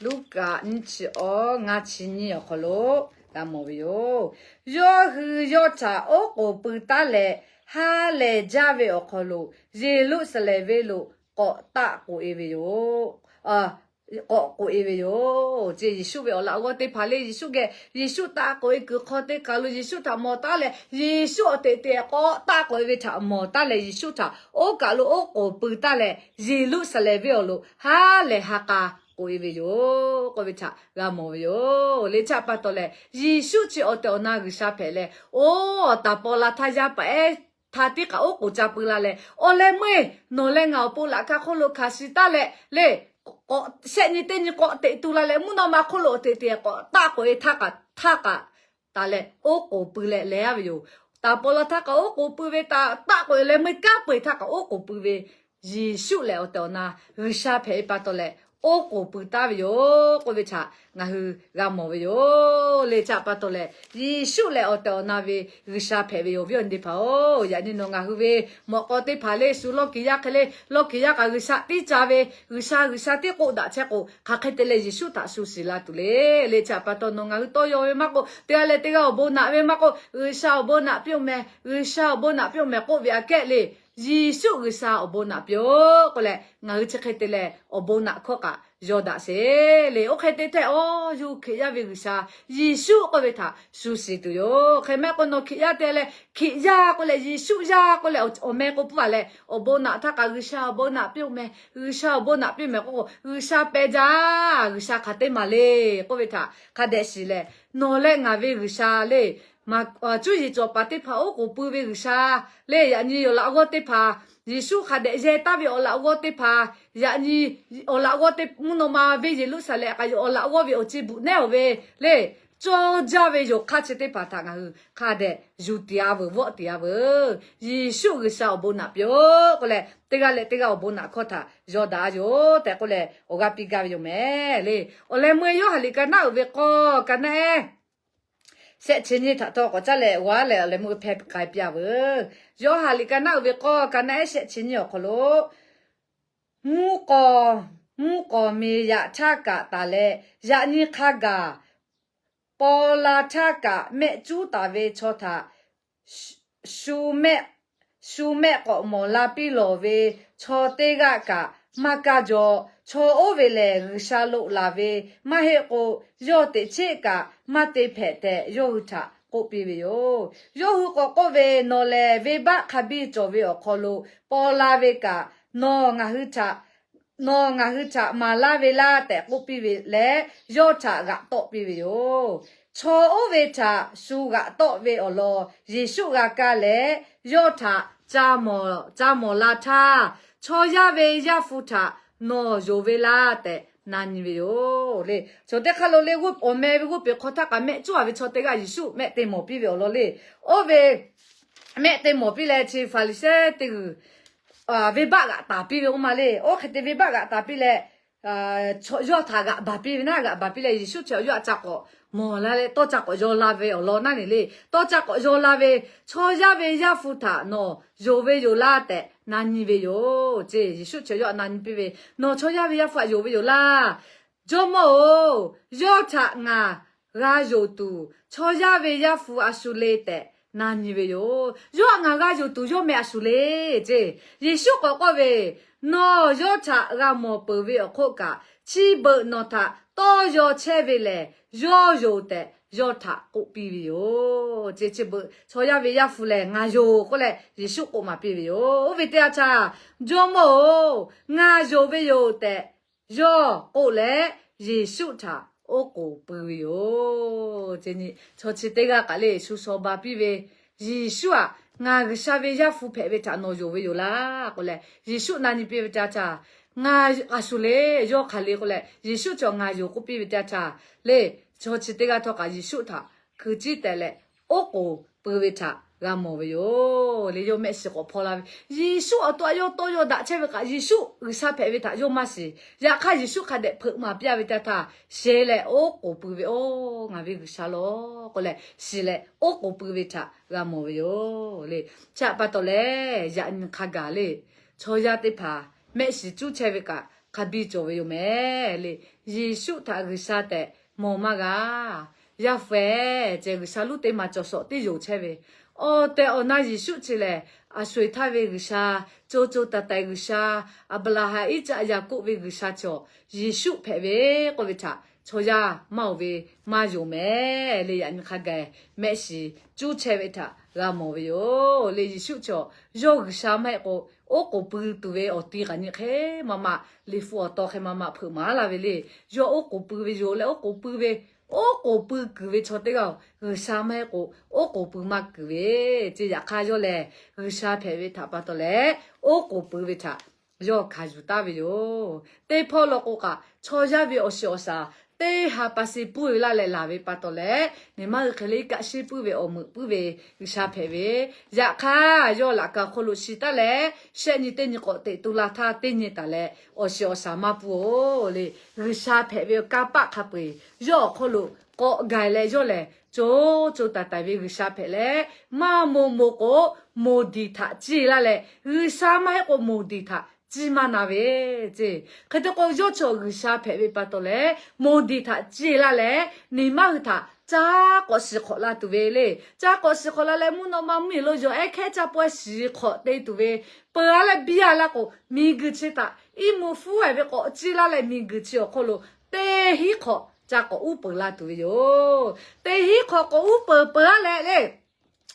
Luˉkaꞈ nyiˇ chi awˇ ngaˇ chi nyiˇ awˬ hk'aw lo g'a mawˬ ve yoˬ. Yawˇ hui yawˇ htaꞈ oˉ k'oˍ pui taˉ leh ha lehˬ jaˇ ve awˬ hk'aw lo Yeˍruˆsaˍlehnˍ venˇ lo k'awꞈ taˆ k'oꞈ-e ve yoˬ. K'awꞈ k'oꞈ-e ve yoˬ. Yeˍsuˆ ve awˬ laꞈ g'awˇ teˇ hpaˍ le, Yeˍsuˆ geh, Yeˍsuˆ taˆ k'oꞈ-e kuiˬ hk'aw teˇ kaˬ lo Yeˍsuˆ htaꞈ mawˬ taˉ leh, Yeˍsuˆ awˬ teꞈ teꞈ k'awꞈ taˆ k'oꞈ-e ve htaꞈ mawˬ taˉ leh, Yeˍsuˆ htaꞈ oˇ kaˬ lo oˉ k'oˍ pui taˉ leh, Yeˍruˆsaˍlehnˍ venˇ awˬ lo ha lehˬ ha k'a k'oꞈ-e ve yoˬ k'oˆ ve htaꞈ g'a mawˬ ve yoˬ le. Chi htaꞈ pa taw leh, Yeˍsuˆ chi awˬ tehˬ awˬ na G'uiˬsha hpehꞈ leh, oˇ taˍ paw la htaˇ yaˇ paˍ ehˉ htaˇ tiˉ kaꞈ oˉ k'oˍ ca pui la leh, awˬ leh meuˇ-e nawˬ leh ngaˬ awˬ pon laꞈ ka hk'oˆ lo hkanˍ shiˍ taˉ leh le, k'awꞈ shehˆ nyi teˇ nyi k'awꞈ teꞈ tu la leh, mvuhˇ naw ma hk'oˆ lo awˬ teꞈ teꞈ k'awꞈ taˆ k'oꞈ-e htaˇ kaꞈ, htaˇ kaꞈ taˍ leh oˉ k'oˍ pui leh leh-a ve yoˬ. Taˍ paw la htaˇ kaꞈ oˉ k'oˍ pui ve, taˍ taˆ k'oꞈ-e leh meuˇ kanˉ peu-eˬ htaˇ kaꞈ oˉ k'oˍ pui ve, Yeˍsuˆ lehˬ awˬ tehˬ awˬ na G'uiˬsha hpehꞈ ve pa taw leh, oˉ k'oˍ pui taˉ ve yoˬ k'oˆ ve htaꞈ ngaˬ hui g'a mawˬ ve yoˬ le. Chi htaꞈ pa taw leh, Yeˍsuˆ lehˬ awˬ tehˬ awˬ na ve G'uiˬsha hpehꞈ ve yoˬ. Viˉ awˬ nyi teˇ hpaˍ-oˬ, yaꞈ nyi nawˬ ngaˬ hui ve mawꞈ k'aw teˇ hpaˍ le, shu lawˇ kiˬ yaˇ hk'e le, lawˇ kiˬ yaˇ kaꞈ G'uiˬsha tiˉ ca ve, G'uiˬsha G'uiˬsha tiˉ k'oˆ daꞈ chehˇ k'o, hk'aˬ hk'e te leh Yeˍsuˆ htaꞈ shu shiˍ la tuˬ le. Le chi htaꞈ pa taw nawˬ ngaˬ hui tawˇ yaw ve maˇ k'oˆ, teˇ g'aˇ leh teˇ g'aˇ awˬ bon naꞈ ve maˇ k'oˆ, G'uiˬsha awˬ bon naꞈ piˇ-oˬ mehˍ, G'uiˬsha awˬ bon naꞈ piˇ-oˬ mehˍ k'oˆ ve aꞈ kehˉ le, Yeˍsuˆ G'uiˬsha awˬ bon naꞈ piˇ-oˬ k'oˆ leh, ngaˬ hui chi hk'e te leh awˬ bon naꞈ hkawˇ kaꞈ yaw daꞈ sheˍ le. Oˇ hk'e te htehˇ, aˬ, yawˇ hui Hkriꞈ yaˇ ve G'uiˬsha Yeˍsuˆ k'oˆ ve htaꞈ shu shiˍ tuˬ yoˬ. Hk'e maˇ heˆ k'o nawˬ Hkriꞈ yaˇ te leh, Hkriꞈ yaˇ k'oˆ leh, Yeˍsuˆ yaˇ k'oˆ leh, awˬ meh k'o puˇ a leh, awˬ bon naꞈ htaˇ kaꞈ G'uiˬsha awˬ bon naꞈ piˇ-oˬ meh, G'uiˬsha awˬ bon naꞈ piˇ meh k'oˆ k'o, G'uiˬsha peh jaˇ, G'uiˬsha hk'aˬ te maˍ le k'oˆ ve htaꞈ hk'a dehꞈ shiˍ leh, nawˬ leh ngaˬ ve G'uiˬsha le, cuˇ yiˍ cawˬ paˍ teˇ hpaˍ oˉ k'oˍ pui ve G'uiˬsha le, yaꞈ nyi awˬ laꞈ g'awˇ teˇ hpaˍ, Yeˍsuˆ hk'a dehꞈ yehˇ taˍ ve awˬ laꞈ g'awˇ teˇ hpaˍ, yaꞈ nyi awˬ laꞈ g'awˇ teˇ mvuhˇ naw ma venˇ Yeˍruˆsaˍlehnˍ k'a yoˬ awˬ laꞈ g'awˇ ve awˬ ceˇ bvuhꞈ nehˉ awˬ ve le, cawˇ jaˇ ve yonˍ hk'aˇ chi teˇ hpaˍ htaꞈ ngaˬ hui hk'a dehꞈ yuˬ tiˍ a veuˬ, vawˆ tiˍ a veuˬ. Yeˍsuˆ G'uiˬsha awˬ bon naꞈ piˇ-oˆ k'oˆ leh, teˇ g'aˇ leh teˇ g'aˇ awˬ bon naꞈ hkawˇ htaꞈ yaw daꞈ a yoˬ tehꞈ k'oˆ leh, awˬ g'aˇ piˇ gaˇ ve yoˬ mehˍ le. Awˬ leh meuˇ Yoˇhanˬ liꞈ ka naˉ uiˍ ve k'awˇ ka naˉ ehˉ shehˆ chi nyiˇ htaꞈ htawˇ k'awꞈ caˉ leh g'a leh, awˬ leh meuˇ hpehˇ k'ai piˇ a veuˬ. Yoˇhanˬ liꞈ ka naˉ uiˍ ve k'awˇ ka naˉ ehˉ shehˆ chi nyiˇ awˬ hk'aw lo, mvuhˇ k'awˍ, mvuhˇ k'awˍ miˬ yaꞈ htaˇ kaꞈ taˍ leh, yaꞈ nyi hk'a gaˬ paw la htaˇ kaꞈ mehˆ cuˉ taˍ ve chaw htaꞈ shu mehˆ, shu mehˆ k'awꞈ mawˬ la piˇ lawˬ ve chaw teˇ g'aˇ kaꞈ maˇ kaˇ jaw. Chaw oˇ ve lehˬ, G'uiˬsha loꞈ laˬ ve maˇ heˆ k'o, yawˇ teꞈ cheˆ kaꞈ maˇ te hpehꞈ tehꞈ yawˇ hui htaꞈ k'oˆ piˇ ve yoˬ. Yawˇ hui k'awꞈ k'oˆ ve, Nawˬ lehˬ venˇbaˆ hk'a biˇ cawˬ ve awˬ hk'aw lo paw la ve kaꞈ, nawˬ ngaˬ hui htaꞈ nawˬ ngaˬ hui htaꞈ maˍ laˇ ve laˇ tehꞈ k'oˆ piˇ ve leh, yawˇ htaꞈ g'aꞈ tawˆ piˇ ve yoˬ. Chaw oˇ ve htaꞈ shu g'aꞈ tawˆ ve awˬ lawn Yeˍsuˆ g'a kaˇ leh, yawˇ htaꞈ ca mawˬ la htaˇ, chaw yaˇ ve Yaˇ hpu htaꞈ nawˬ yonˍ ve laˇ tehꞈ na nyi ve yoˬ le. Chaw teˇ hk'aˇ lo le, awˬ meh ve g'oˇ peˬ hk'aw htaˇ kaꞈ mehˆ cuˉ a ve chaw teˇ g'aˇ Yeˍsuˆ mehˆ te mawˬ piˇ ve awˬ lawn le. Oˇ ve mehˆ te mawˬ piˇ leh, chi Hpaˍriˍsehˇ teˇ g'uiˬ venˇbaˆ g'aꞈ taˍ piˇ ve oˇ ma le. Oˇ hk'e te venˇbaˆ g'aꞈ taˍ piˇ leh, yawˇ htaꞈ g'aꞈ baˬ piˇ ve naˉ, g'aꞈ baˬ piˇ leh Yeˍsuˆ chi yawˇ htaꞈ ca k'awꞈ mawˬ la leh tawˇ ca k'awꞈ yaw la ve awˬ lawn naˉ ne le. Tawˇ ca k'awꞈ yaw la ve, Chaw yaˇ ve Yaˇ hpu htaꞈ nawˬ yonˍ ve yoˬ laˇ tehꞈ na nyi ve yoˬ ce. Yeˍsuˆ chi yawˇ htaꞈ na nyi piˇ ve, Nawˬ chaw yaˇ ve Yaˇ hpu htaꞈ yonˍ ve yoˬ laˇ. Jawˇmawˇ-oˬ, yawˇ htaꞈ ngaˬ g'a yonˍ tuˬ, chaw yaˇ ve Yaˇ hpu a shu le tehꞈ na nyi ve yoˬ. Yawˇ htaꞈ ngaˬ g'a yonˍ tuˬ yawˇ meh a shu le ce. Yeˍsuˆ k'awꞈ k'oˆ ve, Nawˬ yawˇ htaꞈ g'a mawˬ peuˬ ve awˬ hk'oˆ kaꞈ, chi beuꞈ nawˬ htaꞈ tawˇ yaw chehˇ ve lehˬ, yawˇ yoˬ tehꞈ yawˇ htaꞈ k'oˆ piˇ ve yoˬ ce. Chi beuꞈ chaw yaˇ ve Yaˇ hpu lehˬ ngaˬ yoˬ k'oˆ leh Yeˍsuˆ k'oˆ maˍ piˇ ve yoˬ. Oˇ ve teˇ yanˇ htaˇ, Jawˇmawˇ-oˬ, ngaˬ yonˍ ve yoˬ tehꞈ yawˇ k'oˆ leh, Yeˍsuˆ htaꞈ oˉ k'oˍ pui ve yoˬ ce. Chaw chi teˇ g'aˇ kaꞈ le shu shaw ba piˇ ve, Yeˍsuˆ-aˬ, ngaˬ G'uiˬsha ve Yaˇ hpu hpehꞈ ve htaꞈ nawˬ yonˍ ve yoˬ laˇ k'oˆ leh, Yeˍsuˆ na nyi piˇ ve teˇ yanˇ htaˇ, Ngaˬ a shu le, yawˇ hk'aˬ le k'oˆ leh Yeˍsuˆ chi ngaˬ yoˬ k'oˆ piˇ ve teˇ yanˇ htaˇ le, chaw chi teˇ g'aˇ htawˇ kaꞈ Yeˍsuˆ htaꞈ hkui ciˉ tehꞈ leh oˉ k'oˍ pui ve htaꞈ g'a mawˬ ve yoˬ le. Yawˇ mehˆ shiˍ k'awꞈ hpaw la ve, Yeˍsuˆ awˬ to a yawˇ tawˇ yaw daꞈ chehˇ ve kaꞈ, Yeˍsuˆ G'uiˬsha hpehꞈ ve htaꞈ yawˇ maˇ shiˍ. Yaꞈ hk'aˇ Yeˍsuˆ hk'a dehꞈ hpeuꞈ maˍ piˇ a ve teˇ yanˇ htaˇ, sheˍ leh oˉ k'oˍ pui ve, Oˬ, ngaˬ ve G'uiˬsha lawˬ k'oˆ leh shiˍ leh oˉ k'oˍ pui ve htaꞈ g'a mawˬ ve yoˬ le. Chi htaꞈ pa taw leh, yaꞈ nyi hk'a gaˬ le, chaw yaˇ teˇ hpaˍ mehˆ shiˍ cuˉ chehˇ ve kaꞈ hk'a biˇ cawˬ ve yoˬ mehˍ le. Yeˍsuˆ htaꞈ G'uiˬsha tehꞈ mawˬ maˇ g'a. Yaˇ hpu-eˬ, ceh G'uiˬsha lonˉ teˇ maˬ cawˬ shawˍ teˇ yonˍ chehˇ ve, awˬ tehˬ awˬ na Yeˍsuˆ chi lehˬ, a sho eˬ htaˇ ve G'uiˬsha, co co taiˍ taiˍ G'uiˬsha, Aˍbraˍhanˍ, Iˉcaˆ, Yaˍkoˆ ve G'uiˬsha cawˬ Yeˍsuˆ hpehꞈ ve k'oˆ ve htaꞈ chaw yaˇ maˇ oˬ ve maˇ yonˍ mehˍ le. Yaꞈ nyi hk'a gaˬ mehˆ shiˍ cuˉ chehˇ ve htaꞈ g'a mawˬ ve yoˬ le. Yeˍsuˆ cawˬ yawˇ G'uiˬsha maˇ heˆ k'o, oˉ k'oˍ pui tuˬ ve awˬ ti kaꞈ nyi hk'e maˇ maˇ, liꞈ hpu awˬ taw hk'e maˇ maˇ hpeuꞈ maˍ laˇ ve le. Yawˇ oˉ k'oˍ pui ve yoˬ leh oˉ k'oˍ pui ve, oˉ k'oˍ pui kuiˬ ve chaw teˇ g'aˇ G'uiˬsha maˇ heˆ k'o, oˉ k'oˍ pui maˇ kuiˬ ve ce. Yaꞈ hk'aˇ yawˇ lehˬ G'uiˬsha hpehꞈ ve htaꞈ pa taw leh, oˉ k'oˍ pui ve htaꞈ yawˇ hkanˍ yuˬ taˍ ve yoˬ. Teˇ hpawˇ law k'o kaꞈ, chaw yaˇ ve awˬ shiˍ awˬ shaˍ teˇ ha pa shiˍ puiˇ ve laˇ leh laˬ ve pa taw leh, neˬ maˇ hui hk'e le iˉ kaˆ shiˉ puiˇ ve awˬ meuꞈ puiˇ ve G'uiˬsha hpehꞈ ve, yaꞈ hk'aˇ yawˇ laꞈ ka awˬ hk'aw lo shi taˍ leh, shehˆ nyi teˇ nyi k'awꞈ teꞈ tu la htaˇ teˇ nyi taˍ leh, awˬ shiˍ awˬ shaˍ maˇ puiˇ-oˬ le. G'uiˬsha hpehꞈ ve kanˇ paˆ hk'a peu-eˬ yawˇ awˬ hk'aw lo k'awꞈ gaˬ leh, yawˇ lehˬ co co taiˍ taiˍ ve G'uiˬsha hpehꞈ leh, maˇ moˍ moˍ k'o, moˍ diˍ htaꞈ ciˇ laˇ leh, G'uiˬsha maˇ heˆ k'o moˍ diˍ htaꞈ ciˇ maˇ na ve ce. Hk'e te k'o, yawˇ cawˬ G'uiˬsha hpehꞈ ve pa taw leh, moˍ diˍ htaꞈ ciˇ laˇ leh, neˬ maˇ hui htaꞈ caˇ k'awꞈ shiˍ hk'awꞈ la tuˬ ve le. Caˇ k'awꞈ shiˍ hk'awꞈ la leh mvuhˇ naw ma mvuhˇmiˬ lo yawˬ ehˉ hkehˉ caˇ pawehˇ shiˍ hk'awꞈ te tuˬ ve, peuˬ a leh biˇ a laˇ k'o, miˬguiˬ chi htaꞈ iˉ mvuhˇ fuˉ-ehˍ ve k'awꞈ ciˇ laˇ leh miˬguiˬ chi awˬ hk'oˆ lo teˇ hinˉ hk'awꞈ caˇ k'awꞈ uˉ peunˍ la tuˬ ve yoˬ. Teˇ hinˉ hk'awꞈ k'awꞈ uˉ peunˍ peuˬ a leh le,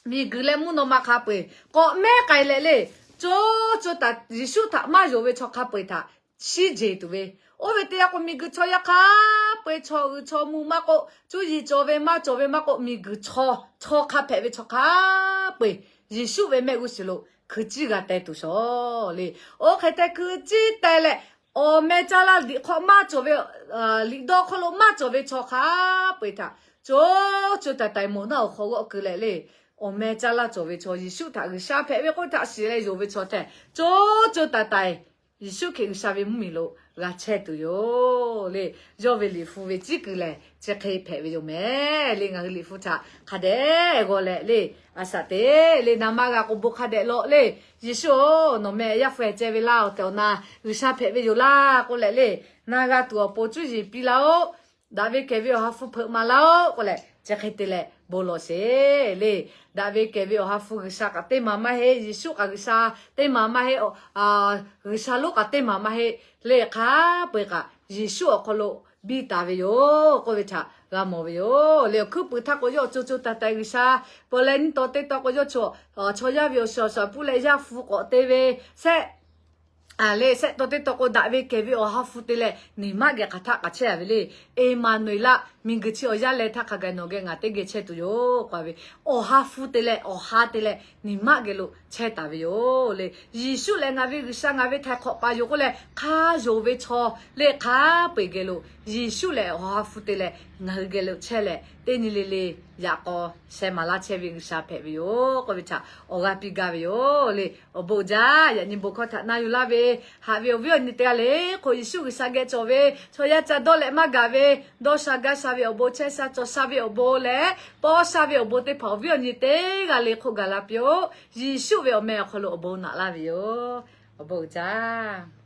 miˬguiˬ leh mvuhˇ naw ma hk'a peu-eˬ k'awꞈ mehˉ k'ai leh le, co co taiˍ Yeˍsuˆ htaꞈ maˇ yonˍ ve chaw hk'a peu-eˬ htaꞈ shiˉ jeˬ tuˬ ve. Oˇ ve teˇ yanˇ k'o, miˬguiˬ chaw yaˇ hk'a peu-eˬ chaw g'uiˬ chaw mvuh maˇ k'oˆ, cuˇ yiˍ cawˬ ve maˇ cawˬ ve maˇ k'oˆ, miˬguiˬ chaw, chaw hk'a hpehꞈ ve chaw hk'a peu-eˬ Yeˍsuˆ ve mehˆ g'uˇ suhˍ lo hkui ciˇ g'a teh tuˬ shawˍ le. Oˇ hk'e te hkui ciˇ teh leh, awˬ meh caˇ laˇ liꞈ hk'aw maˇ cawˬ ve, liꞈ dawˇ hk'aw lo maˇ cawˬ ve chaw hk'a peu-eˬ htaꞈ co co taiˍ taiˍ moˍ naˆ awˬ hk'aw g'awˆ keu leh le, awˬ meh caˇ laˇ cawˬ ve chaw, Yeˍsuˆ htaꞈ G'uiˬsha hpehꞈ ve k'oˆ htaꞈ shiˍ leh yonˍ ve chaw tehꞈ co co taiˍ taiˍ Yeˍsuˆ Hkriꞈ G'uiˬsha ve mvuhˇmiˬ lo g'a chehˇ tuˬ yoˬ le. Yawˇ ve liꞈ hpu ve ciˉ kuiˬ lehˬ chi hk'e hpehꞈ ve yoˬ mehˍ le. Ngaˬ hui liꞈ hpu htaꞈ hk'a dehꞈ g'aw leh le, a shaꞈ te le, na maˇ g'a k'o bon hk'a dehꞈ lawꞈ le. Yeˍsuˆ-oˬ, nawˬ meh yaˇ hpu-ehˍ ceh ve laˇ, awˬ tehˬ awˬ na G'uiˬsha hpehꞈ ve yoˬ laˇ k'oˆ leh le, na g'a tuˬ awˬ pon cuˇ yiˍ piˇ laˇ-oˆ. Daꞈ ve kehˬ ve Awˬ ha hpu hpeuꞈ maˍ laˇ-oˆ k'oˆ leh, chi hk'e te leh bon lawˬ sheˍ le. Daꞈ ve kehˬ ve Awˬ ha hpu G'uiˬsha kaꞈ teˇ maˬ maˇ heˆ, Yeˍsuˆ kaꞈ G'uiˬsha teˇ maˬ maˇ heˆ, G'uiˬsha lonˉ kaꞈ teˇ maˬ maˇ heˆ le. Hk'a peu-eˬ kaꞈ Yeˍsuˆ awˬ hk'aw lo biˇ taˍ ve yoˬ k'oˆ ve htaꞈ g'a mawˬ ve yoˬ le. Awˬ hkuiˉ puiˍ htaˇ k'o, yawˇ co co taiˍ taiˍ G'uiˬsha pawˬ leh nyiˇ taw teˇ taw k'o, yawˇ chaw yaˇ ve awˬ shiˍ awˬ shaˍ puˇ leh yaˇ hpu k'awꞈ te ve sehˆ le, sehˆ taw teˇ taw k'o, daꞈ ve kehˬ ve Awˬ ha hpu te leh niˬ maˆ geh hk'aˬ htaˆ k'aꞈ chehˇ a ve le. Eˍmaˍnuˍeˍlaˆ, miˬguiˬ chi awˬ yaˇ leh htaˇ hk'a gaˬ nawˬ geh ngaˬ teˇ geh chehˇ tuˬ yoˬ k'oˆ ve, Awˬ ha hpu te leh, Awˬ ha te leh niˬ maˆ geh lo chehˇ taˍ ve yoˬ le. Yeˍsuˆ lehˬ ngaˬ ve G'uiˬsha, ngaˬ ve htaiˍ hk'awꞈ paˍ yoˬ k'oˆ leh hk'a yonˍ ve chaw le, hk'a peu-eˬ geh lo Yeˍsuˆ lehˬ Awˬ ha hpu te leh ngaˬ hui geh lo chehˇ leh, teˇ nyi le le yaꞈ k'aw sheh maˍ laˇ chehˇ ve G'uiˬsha hpehꞈ ve yoˬ k'oˆ ve htaꞈ awˬ g'aˇ piˇ gaˇ ve yoˬ le. Awˬ bon uiˍ jaˇ. Yaꞈ nyi bon hkawˇ htaꞈ na yuˬ laˇ ve haꞈ ve awˬ viˉ awˬ nyi teˇ g'aˇ le hk'oˆ, Yeˍsuˆ G'uiˬsha geh cawˬ ve chaw yaˇ ca dawˇ leh maˇ gaˬ ve, dawˇ sha gaˇ sha ve awˬ bon, chehˇ sha cawˬ sha ve awˬ bon leh, pawˇ sha ve awˬ bon teˇ hpaˍ awˬ viˉ awˬ nyi teˇ g'aˇ le hk'oˆ gaˬ la piˇ-oˆ. Yeˍsuˆ ve awˬ meh awˬ hk'aw lo awˬ bon naꞈ laˇ ve yoˬ. Awˬ bon uiˍ jaˇ.